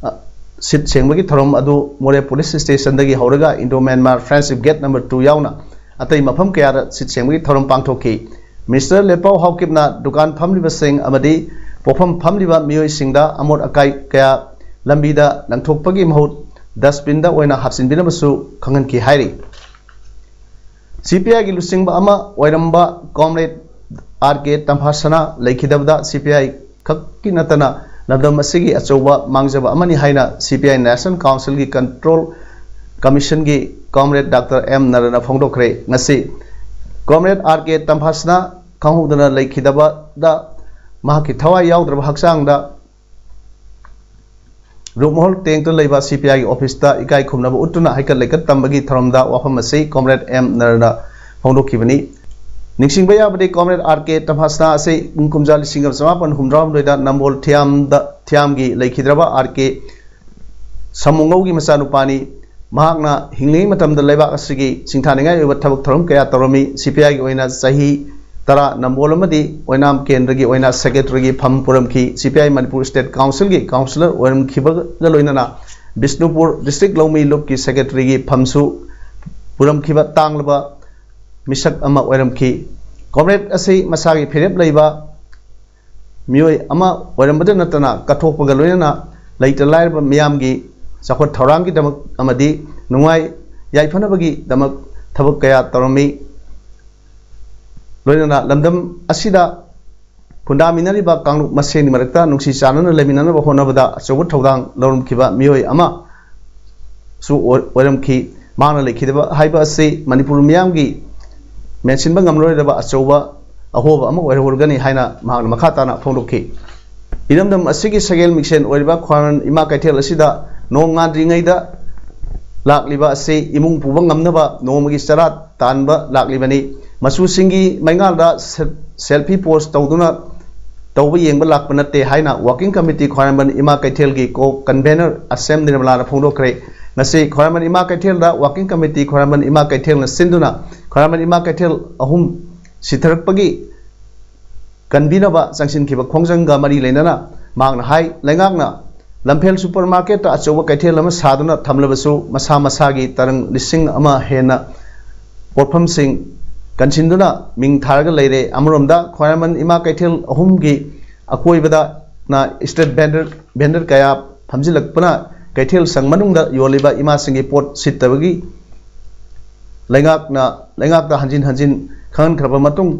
ꯑ, ꯁꯤꯠ ꯁꯦꯡꯕꯒꯤ ꯊꯧꯔꯝ ꯑꯗꯨ ꯃꯣꯔꯦ police stationꯗꯒꯤ ꯍꯧꯔꯒ Indo Myanmar Friendship Gate number two ꯌꯥꯎꯅ ꯑꯇꯩ ꯃꯐꯝ ꯀꯌꯥꯗ ꯁꯤꯠ ꯁꯦꯡꯕꯒꯤ ꯊꯧꯔꯝ ꯄꯥꯡꯊꯣꯛꯈꯤ꯫ Minister ꯂꯦꯠꯄꯥꯎ ꯍꯥꯎꯀꯤꯞꯅ ꯗꯨꯀꯥꯟ ꯐꯝꯂꯤꯕꯁꯤꯡ ꯑꯃꯗꯤ ꯄꯣꯠꯐꯝ ꯐꯝꯂꯤꯕ ꯃꯤꯑꯣꯏꯁꯤꯡꯗ ꯑꯃꯣꯠ ꯑꯀꯥꯏ ꯀꯌꯥ ꯂꯝꯕꯤꯗ ꯂꯪꯊꯣꯛꯄꯒꯤ ꯃꯍꯨꯠ dustbinꯗ ꯑꯣꯏꯅ ꯍꯥꯞꯆꯤꯟꯕꯤꯅꯕꯁꯨ ꯈꯪꯍꯟꯈꯤ ꯍꯥꯏꯔꯤ꯫ CPIꯒꯤ ꯂꯨꯆꯤꯡꯕ ꯑꯃ ꯑꯣꯏꯔꯝꯕ Comrade R K ꯇꯝꯐꯥꯁꯅꯥ ꯂꯩꯈꯤꯗꯕꯗ CPI ꯈꯛꯀꯤ ꯅꯠꯇꯅ ꯂꯝꯗꯝ ꯑꯁꯤꯒꯤ ꯑꯆꯧꯕ ꯃꯥꯡꯖꯕ ꯑꯃꯅꯤ ꯍꯥꯏꯅ CPI National Councilꯒꯤ Control Commissionꯒꯤ Comrade Doctor M ꯅꯔꯅ ꯐꯣꯡꯗꯣꯛꯈ꯭ꯔꯦ꯫ ꯉꯁꯤ Comrade R K ꯇꯝꯐꯥꯁꯅꯥ ꯈꯪꯍꯧꯗꯅ ꯂꯩꯈꯤꯗꯕꯗ ꯃꯍꯥꯛꯀꯤ ꯊꯋꯥꯏ ꯌꯥꯎꯗ꯭ꯔꯕ ꯍꯛꯆꯥꯡꯗ ꯔꯨꯞꯃꯍꯜ ꯇꯦꯡꯇ ꯂꯩꯕ CPIꯒꯤ officeꯇ ꯏꯀꯥꯏ ꯈꯨꯝꯅꯕ ꯎꯠꯇꯨꯅ ꯍꯩꯀꯠ ꯂꯩꯀꯠ ꯇꯝꯕꯒꯤ ꯊꯧꯔꯝꯗ ꯋꯥꯐꯝ ꯑꯁꯤ Comrade M ꯅꯔꯅ ꯐꯣꯡꯗꯣꯛꯈꯤꯕꯅꯤ꯫ ꯅꯤꯡꯁꯤꯡꯕ ꯌꯥꯕꯗꯤ, Comrade R K ꯇꯝꯐꯥꯁꯅꯥ ꯑꯁꯤ ꯏꯪ ꯀꯨꯝꯖꯥ ꯂꯤꯁꯤꯡ ꯑꯃ ꯆꯃꯥꯄꯟ ꯍꯨꯝꯗ꯭ꯔꯥ ꯍꯨꯝꯗꯣꯏꯗ ꯅꯝꯕꯣꯜ ꯊꯤꯌꯥꯝꯗ, ꯊꯤꯌꯥꯝꯒꯤ ꯂꯩꯈꯤꯗ꯭ꯔꯕ R K ꯁꯃꯨꯉꯧꯒꯤ ꯃꯆꯥꯅꯨꯄꯥꯅꯤ꯫ ꯃꯍꯥꯛꯅ ꯍꯤꯡꯂꯤꯉꯩ ꯃꯇꯝꯗ ꯂꯩꯕꯥꯛ ꯑꯁꯤꯒꯤ ꯁꯤꯡꯊꯥꯅꯤꯡꯉꯥꯏ ꯑꯣꯏꯕ ꯊꯕꯛ ꯊꯧꯔꯝ ꯀꯌꯥ ꯇꯧꯔꯝꯃꯤ꯫ CPIꯒꯤ ꯑꯣꯏꯅ ꯆꯍꯤ ꯇꯔꯥ ꯅꯝꯕꯣꯜ ꯑꯃꯗꯤ ꯑꯣꯏꯅꯥꯝ ꯀꯦꯟꯗ꯭ꯔꯒꯤ ꯑꯣꯏꯅ secretaryꯒꯤ ꯐꯝ ꯄꯨꯔꯝꯈꯤ꯫ CPI ꯃꯅꯤꯄꯨꯔ State Councilꯒꯤ councillor ꯑꯣꯏꯔꯝꯈꯤꯕꯒ ꯂꯣꯏꯅꯅ ꯕꯤꯁꯅꯨꯄꯨꯔ district ꯂꯧꯃꯤ ꯂꯨꯞꯀꯤ secretaryꯒꯤ ꯐꯝꯁꯨ ꯄꯨꯔꯝꯈꯤꯕ ꯇꯥꯡꯂꯕ ꯃꯤꯁꯛ ꯑꯃ ꯑꯣꯏꯔꯝꯈꯤ꯫ Comrade ꯑꯁꯤ ꯃꯁꯥꯒꯤ ꯐꯤꯔꯦꯞ ꯂꯩꯕ ꯃꯤꯑꯣꯏ ꯑꯃ ꯑꯣꯏꯔꯝꯕꯗ ꯅꯠꯇꯅ, ꯀꯠꯊꯣꯛꯄꯒ ꯂꯣꯏꯅꯅ ꯂꯩꯇ ꯂꯥꯏꯔꯕ ꯃꯤꯌꯥꯝꯒꯤ ꯆꯥꯎꯈꯠ ꯊꯧꯔꯥꯡꯒꯤꯗꯃꯛ ꯑꯃꯗꯤ ꯅꯨꯡꯉꯥꯏ ꯌꯥꯏꯐꯅꯕꯒꯤꯗꯃꯛ ꯊꯕꯛ ꯀꯌꯥ ꯇꯧꯔꯝꯃꯤ꯫ ꯂꯣꯏꯅꯅ ꯂꯝꯗꯝ ꯑꯁꯤꯗ ꯈꯨꯟꯗꯥꯃꯤꯟꯅꯔꯤꯕ ꯀꯥꯡꯂꯨꯞ ꯃꯁꯦꯟꯒꯤ ꯃꯔꯛꯇ ꯅꯨꯡꯁꯤ ꯆꯥꯟꯅꯅ ꯂꯩꯃꯤꯟꯅꯅꯕ ꯍꯣꯠꯅꯕꯗ ꯑꯆꯧꯕ ꯊꯧꯗꯥꯡ ꯂꯧꯔꯝꯈꯤꯕ ꯃꯤꯑꯣꯏ ꯑꯃꯁꯨ ꯑꯣꯏ-, ꯑꯣꯏꯔꯝꯈꯤ꯫ ꯃꯍꯥꯛꯅ ꯂꯩꯈꯤꯗꯕ ꯍꯥꯏꯕ ꯑꯁꯤ ꯃꯅꯤꯄꯨꯔ ꯃꯤꯌꯥꯝꯒꯤ ꯃꯦꯟꯁꯤꯟꯕ ꯉꯝꯂꯔꯣꯏꯗꯕ ꯑꯆꯧꯕ ꯑꯍꯣꯕ ꯑꯃ ꯑꯣꯏꯍꯧꯔꯒꯅꯤ ꯍꯥꯏꯅ ꯃꯍꯥꯛꯅ ꯃꯈꯥ ꯇꯥꯅ ꯐꯣꯡꯗꯣꯛꯈꯤ꯫ ꯏꯔꯝꯗꯝ ꯑꯁꯤꯒꯤ ꯁꯒꯦꯜ ꯃꯤꯡꯁꯦꯟ ꯑꯣꯏꯔꯤꯕ ꯈ꯭ꯋꯥꯏꯔꯝꯕꯟ ꯏꯃꯥ ꯀꯩꯊꯦꯜ ꯑꯁꯤꯗ ꯅꯣꯡ ꯉꯥꯟꯗ꯭ꯔꯤꯉꯩꯗ ꯂꯥꯛꯂꯤꯕ ꯑꯁꯤ ꯏꯃꯨꯡ ꯄꯨꯕ ꯉꯝꯅꯕ ꯅꯣꯡꯃꯒꯤ ꯆꯔꯥ ꯇꯥꯟꯕ ꯂꯥꯛꯂꯤꯕꯅꯤ꯫ ꯃꯆꯨꯁꯤꯡꯒꯤ ꯃꯩꯉꯥꯜꯗ ꯁꯦꯜ-, selfie post ꯇꯧꯗꯨꯅ ꯇꯧꯕ ꯌꯦꯡꯕ ꯂꯥꯛꯄ ꯅꯠꯇꯦ ꯍꯥꯏꯅ working committee ꯈ꯭ꯋꯥꯏꯔꯝꯕꯟ ꯏꯃꯥ ꯀꯩꯊꯦꯜꯒꯤ co-convener ꯑꯁꯦꯝ ꯅꯤꯔꯃꯂꯥꯅ ꯐꯣꯡꯗꯣꯛꯈ꯭ꯔꯦ꯫ ꯉꯁꯤ ꯈ꯭ꯋꯥꯏꯔꯝꯕꯟ ꯏꯃꯥ ꯀꯩꯊꯦꯜꯗ working committee ꯈ꯭ꯋꯥꯏꯔꯝꯕꯟ ꯏꯃꯥ ꯀꯩꯊꯦꯜꯅ ꯁꯤꯟꯗꯨꯅ ꯈ꯭ꯋꯥꯏꯔꯝꯕꯟ ꯏꯃꯥ ꯀꯩꯊꯦꯜ ꯑꯍꯨꯝ ꯁꯤꯊꯔꯛꯄꯒꯤ ꯀꯟꯕꯤꯅꯕ ꯆꯪꯁꯤꯟꯈꯤꯕ ꯈꯣꯡꯖꯪꯒ ꯃꯔꯤ ꯂꯩꯅꯅ ꯃꯍꯥꯛꯅ ꯍꯥꯏ, ꯂꯩꯉꯥꯛꯅ ꯂꯝꯐꯦꯜ supermarket ꯑꯆꯧꯕ ꯀꯩꯊꯦꯜ ꯑꯃ ꯁꯥꯗꯨꯅ ꯊꯝꯂꯕꯁꯨ ꯃꯁꯥ ꯃꯁꯥꯒꯤ ꯇꯔꯪ ꯂꯤꯁꯤꯡ ꯑꯃ ꯍꯦꯟꯅ ꯄꯣꯠꯐꯝꯁꯤꯡ ꯀꯟꯁꯤꯟꯗꯨꯅ ꯃꯤꯡ ꯊꯥꯔꯒ ꯂꯩꯔꯦ꯫ ꯑꯃꯔꯣꯝꯗ ꯈ꯭ꯋꯥꯏꯔꯝꯕꯟ ꯏꯃꯥ ꯀꯩꯊꯦꯜ ꯑꯍꯨꯝꯒꯤ ꯑꯀꯣꯏꯕꯗꯅ street vendor, vendor ꯀꯌꯥ ꯐꯝꯖꯤꯜꯂꯛꯄꯅ ꯀꯩꯊꯦꯜ ꯁꯪ ꯃꯅꯨꯡꯗ ꯌꯣꯜꯂꯤꯕ ꯏꯃꯥꯁꯤꯡꯒꯤ ꯄꯣꯠ ꯁꯤꯠꯇꯕꯒꯤ ꯂꯩꯉꯥꯛꯅ, ꯂꯩꯉꯥꯛꯇ ꯍꯟꯖꯤꯟ ꯍꯟꯖꯤꯟ ꯈꯪꯍꯟꯈ꯭ꯔꯕ ꯃꯇꯨꯡ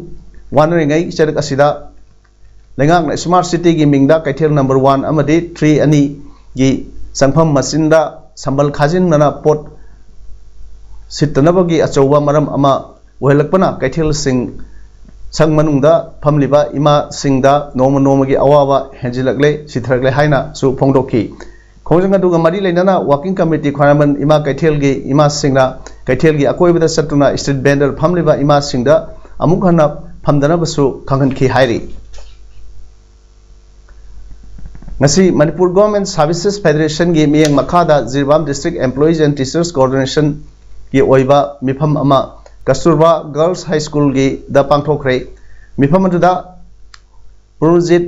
ꯋꯥꯅꯔꯤꯉꯩ ꯆꯩꯔꯛ ꯑꯁꯤꯗ ꯂꯩꯉꯥꯛꯅ smart cityꯒꯤ ꯃꯤꯡꯗ ꯀꯩꯊꯦꯜ number one ꯑꯃꯗꯤ three ꯑꯅꯤꯒꯤ ꯆꯪꯐꯝ ꯃꯆꯤꯟꯗ ꯁꯝꯕꯜ ꯈꯥꯖꯤꯟꯗꯅ ꯄꯣꯠ ꯁꯤꯠꯇꯅꯕꯒꯤ ꯑꯆꯧꯕ ꯃꯔꯝ ꯑꯃ ꯑꯣꯏꯍꯜꯂꯛꯄꯅ ꯀꯩꯊꯦꯜꯁꯤꯡ ꯁꯪ ꯃꯅꯨꯡꯗ ꯐꯝꯂꯤꯕ ꯏꯃꯥꯁꯤꯡꯗ ꯅꯣꯡꯃ ꯅꯣꯡꯃꯒꯤ ꯑꯋꯥꯕ ꯍꯦꯟꯖꯤꯜꯂꯛꯂꯦ, ꯁꯤꯊꯔꯛꯂꯦ ꯍꯥꯏꯅꯁꯨ ꯐꯣꯡꯗꯣꯛꯈꯤ꯫ ꯈꯣꯡꯖꯪ ꯑꯗꯨꯒ ꯃꯔꯤ ꯂꯩꯅꯅ working committee ꯈ꯭ꯋꯥꯏꯔꯝꯕꯟ ꯏꯃꯥ ꯀꯩꯊꯦꯜꯒꯤ ꯏꯃꯥꯁꯤꯡꯅ ꯀꯩꯊꯦꯜꯒꯤ ꯑꯀꯣꯏꯕꯗ ꯆꯠꯇꯨꯅ street vendor ꯐꯝꯂꯤꯕ ꯏꯃꯥꯁꯤꯡꯗ ꯑꯃꯨꯛ ꯍꯟꯅ ꯐꯝꯗꯅꯕꯁꯨ ꯈꯪꯍꯟꯈꯤ ꯍꯥꯏꯔꯤ꯫ ꯉꯁꯤ ꯃꯅꯤꯄꯨꯔ Government Services Federationꯒꯤ ꯃꯤꯠꯌꯦꯡ ꯃꯈꯥꯗ Jiribam District Employees and Teachers Coordinationꯒꯤ ꯑꯣꯏꯕ ꯃꯤꯐꯝ ꯑꯃ ꯀꯁꯇꯨꯔꯕꯥ Girls High Schoolꯒꯤꯗ ꯄꯥꯡꯊꯣꯛꯈ꯭ꯔꯦ꯫ ꯃꯤꯐꯝ ꯑꯗꯨꯗ ꯄ꯭ꯔꯣꯅꯖꯤꯠ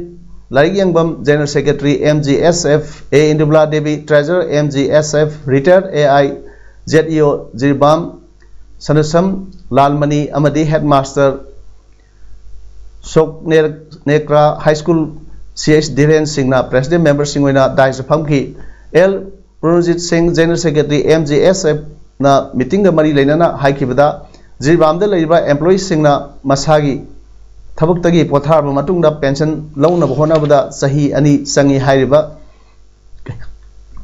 ꯂꯥꯏꯔꯤꯛ ꯌꯦꯡꯕꯝ, General Secretary, M G S F, A. ꯏꯟꯗꯨꯕꯂꯥ Devi, Treasurer, M G S F, Retired A I, Z E O Jiribam, ꯁꯅꯁꯝ Lalmani ꯑꯃꯗꯤ Headmaster ꯁꯣꯛ ꯅꯦ-, ꯅꯦꯀ꯭ꯔꯥ High School, C H ꯙꯤꯔꯦꯟ ꯁꯤꯡꯅ President memberꯁꯤꯡ ꯑꯣꯏꯅ dais ꯐꯝꯈꯤ꯫ L ꯄ꯭ꯔꯣꯅꯖꯤꯠ ꯁꯤꯡ, General Secretary, M G S F, ꯅ ꯃꯤꯇꯤꯡꯒ ꯃꯔꯤ ꯂꯩꯅꯅ ꯍꯥꯏꯈꯤꯕꯗ, ꯖꯤꯔꯤꯕꯥꯝꯗ ꯂꯩꯔꯤꯕ employeeꯁꯤꯡꯅ ꯃꯁꯥꯒꯤ ꯊꯕꯛꯇꯒꯤ ꯄꯣꯊꯥꯔꯕ ꯃꯇꯨꯡꯗ pension ꯂꯧꯅꯕ ꯍꯣꯠꯅꯕꯗ ꯆꯍꯤ ꯑꯅꯤ ꯆꯪꯏ ꯍꯥꯏꯔꯤꯕ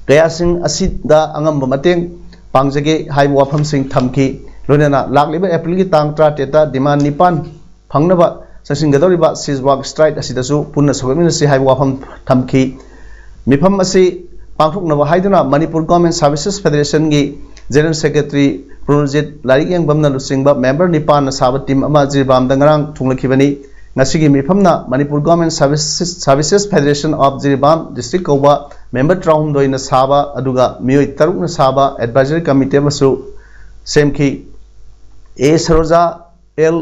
ꯀꯌꯥꯁꯤꯡ ꯑꯁꯤꯗ ꯑꯉꯝꯕ ꯃꯇꯦꯡ ꯄꯥꯡꯖꯒꯦ ꯍꯥꯏꯕ ꯋꯥꯐꯝꯁꯤꯡ ꯊꯝꯈꯤ꯫ ꯂꯣꯏꯅꯅ ꯂꯥꯛꯂꯤꯕ Aprilꯒꯤ ꯇꯥꯡ ꯇꯔꯥꯇꯔꯦꯠꯇ demand ꯅꯤꯄꯥꯟ ꯐꯪꯅꯕ ꯆꯪꯁꯤꯟꯒꯗꯧꯔꯤꯕ cease work strike ꯑꯁꯤꯗꯁꯨ ꯄꯨꯟꯅ ꯁꯔꯨꯛꯃꯤꯟꯅꯁꯤ ꯍꯥꯏꯕ ꯋꯥꯐꯝ ꯊꯝꯈꯤ꯫ ꯃꯤꯐꯝ ꯑꯁꯤ ꯄꯥꯡꯊꯣꯛꯅꯕ ꯍꯥꯏꯗꯨꯅ Manipur Government Services Federationꯒꯤ General Secretary ꯄ꯭ꯔꯣꯅꯣꯖꯤꯠ ꯂꯥꯏꯔꯤꯛ ꯌꯦꯡꯕꯝꯅ ꯂꯨꯆꯤꯡꯕ member ꯅꯤꯄꯥꯟꯅ ꯁꯥꯕ team ꯑꯃ ꯖꯤꯔꯤꯕꯥꯝꯗ ꯉꯔꯥꯡ ꯊꯨꯡꯂꯈꯤꯕꯅꯤ꯫ ꯉꯁꯤꯒꯤ ꯃꯤꯐꯝꯅ Manipur Government Services, Services Federation of Jiribam district ꯀꯧꯕ member ꯇꯔꯥꯍꯨꯝꯗꯣꯏꯅ ꯁꯥꯕ, ꯑꯗꯨꯒ ꯃꯤꯑꯣꯏ ꯇꯔꯨꯛꯅ ꯁꯥꯕ advisory committee ꯑꯃꯁꯨ ꯁꯦꯝꯈꯤ꯫ ꯑꯦ ꯁꯔꯣꯖꯥ, ꯑꯦꯜ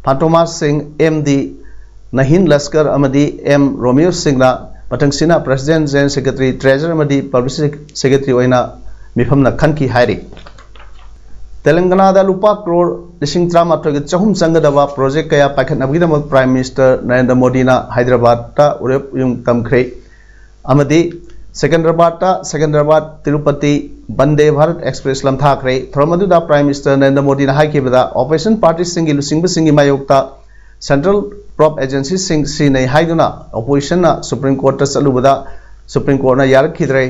ꯐꯥꯟꯇꯣꯃꯥꯁ ꯁꯤꯡ, ꯑꯦꯝ ꯗꯤ ꯅꯍꯤꯟ ꯂꯁꯀꯔ ꯑꯃꯗꯤ ꯑꯦꯝ ꯔꯣꯃꯤꯌꯣ ꯁꯤꯡꯅ ꯃꯊꯪꯁꯤꯅ President, General Secretary, Treasurer ꯑꯃꯗꯤ Publicity Secretary ꯑꯣꯏꯅ ꯃꯤꯐꯝꯅ ꯈꯟꯈꯤ ꯍꯥꯏꯔꯤ꯫ ꯇꯦꯂꯪꯒꯅꯥꯗ ꯂꯨꯄꯥ ꯀ꯭ꯔꯣꯔ ꯂꯤꯁꯤꯡ ꯇꯔꯥꯃꯥꯊꯣꯏꯒ ꯆꯍꯨꯝ ꯆꯪꯒꯗꯕ project ꯀꯌꯥ ꯄꯥꯏꯈꯠꯅꯕꯒꯤꯗꯃꯛ Prime Minister ꯅꯔꯦꯟꯗ꯭ꯔ ꯃꯣꯗꯤꯅ ꯍꯥꯏꯗ꯭ꯔꯕꯥꯗꯇ ꯋꯥꯔꯦꯞ ꯌꯨꯝ ꯇꯝꯈ꯭ꯔꯦ꯫ ꯑꯃꯗꯤ ꯁꯦꯀꯦꯟꯗ꯭ꯔꯕꯥꯗꯇ ꯁꯦꯀꯦꯟꯗ꯭ꯔꯕꯥꯗ ꯇꯤꯔꯨꯄꯇꯤ ꯕꯟꯗꯦ ꯚꯥꯔꯠ ꯑꯦꯛꯁꯄ꯭ꯔꯦꯁ ꯂꯝꯊꯥꯈ꯭ꯔꯦ꯫ ꯊꯧꯔꯝ ꯑꯗꯨꯗ Prime Minister ꯅꯔꯦꯟꯗ꯭ꯔ ꯃꯣꯗꯤꯅ ꯍꯥꯏꯈꯤꯕꯗ, opposition partyꯁꯤꯡꯒꯤ ꯂꯨꯆꯤꯡꯕꯁꯤꯡꯒꯤ ꯃꯥꯌꯣꯛꯇ central probe agencyꯁꯤꯡ ꯁꯤꯖꯤꯟꯅꯩ ꯍꯥꯏꯗꯨꯅ oppositionꯅ Supreme Courtꯇ ꯆꯠꯂꯨꯕꯗ Supreme Courtꯅ ꯌꯥꯔꯛꯈꯤꯗ꯭ꯔꯦ꯫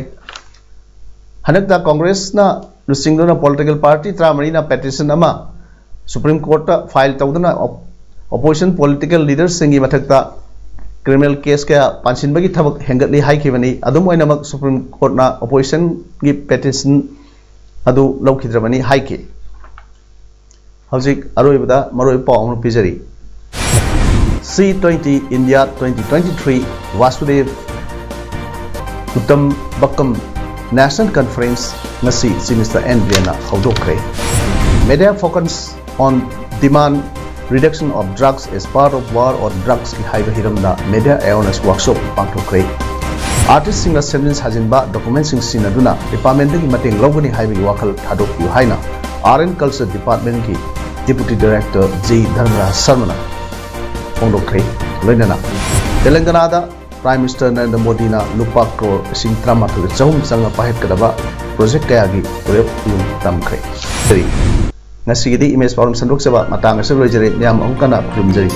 ꯍꯟꯗꯛꯇ Congressꯅ ꯂꯨꯆꯤꯡꯗꯨꯅ political party ꯇꯔꯥꯃꯔꯤꯅ petition ꯑꯃ Supreme Courtꯇ file ꯇꯧꯗꯨꯅ op-, opposition political leaderꯁꯤꯡꯒꯤ ꯃꯊꯛꯇ criminal case ꯀꯌꯥ ꯄꯥꯟꯁꯤꯟꯕꯒꯤ ꯊꯕꯛ ꯍꯦꯟꯒꯠꯂꯤ ꯍꯥꯏꯈꯤꯕꯅꯤ꯫ ꯑꯗꯨꯝ ꯑꯣꯏꯅꯃꯛ, Supreme Courtꯅ oppositionꯒꯤ petition ꯑꯗꯨ ꯂꯧꯈꯤꯗ꯭ꯔꯕꯅꯤ ꯍꯥꯏꯈꯤ꯫ ꯍꯧꯖꯤꯛ ꯑꯔꯣꯏꯕꯗ ꯃꯔꯨꯑꯣꯏꯕ ꯄꯥꯎ ꯑꯃ ꯄꯤꯖꯔꯤ꯫ C twenty India twenty twenty-three Vasudev Kutumbakam National Conference ꯉꯁꯤ Chief Minister N Birenꯅ ꯍꯧꯗꯣꯛꯈ꯭ꯔꯦ꯫ Media focus on demand reduction of drugs as part of war on drugs ꯍꯥꯏꯕ ꯍꯤꯔꯝꯗ media awareness workshop ꯄꯥꯡꯊꯣꯛꯈ꯭ꯔꯦ꯫ Artistꯁꯤꯡꯅ ꯁꯦꯝꯖꯤꯟ ꯁꯥꯖꯤꯟꯕ documentꯁꯤꯡ ꯁꯤꯖꯤꯟꯅꯗꯨꯅ departmentꯇꯒꯤ ꯃꯇꯦꯡ ꯂꯧꯒꯅꯤ ꯍꯥꯏꯕꯒꯤ ꯋꯥꯈꯜ ꯊꯥꯗꯣꯛꯄꯤꯌꯨ ꯍꯥꯏꯅ Art and Culture Departmentꯀꯤ Deputy Director G ꯙꯔꯃꯔꯥꯖ ꯁꯔꯃꯅ ꯐꯣꯡꯗꯣꯛꯈ꯭ꯔꯦ꯫ ꯂꯣꯏꯅꯅ ꯇꯦꯂꯪꯒꯅꯥꯗ Prime Minister Narendra Modi ꯅ ꯂꯨꯄꯥ ꯀ꯭ꯔꯣꯔ ꯂꯤꯁꯤꯡ ꯇꯔꯥꯃꯥꯊꯣꯏ ꯆꯍꯨꯝ ꯆꯪꯅ ꯄꯥꯏꯈꯠꯀꯗꯕ ꯄ꯭ꯔꯣꯖꯦꯛ ꯀꯌꯥꯒꯤ ꯋꯥꯔꯦꯞ ꯅꯤꯌꯣꯝ ꯇꯝꯈ꯭ꯔꯦ꯫ ꯁꯔꯤ꯫ ꯉꯁꯤꯒꯤꯗꯤ ꯏꯃꯦꯖ ꯄꯥꯎꯔꯝ ꯁꯟꯗꯣꯛꯆꯕ ꯃꯇꯥꯡ ꯑꯁꯤꯗ ꯂꯣꯏꯖꯔꯦ꯫ ꯃꯌꯥꯝ ꯑꯃꯨꯛ ꯍꯟꯅ ꯈꯨꯔꯨꯝꯖꯔꯤ꯫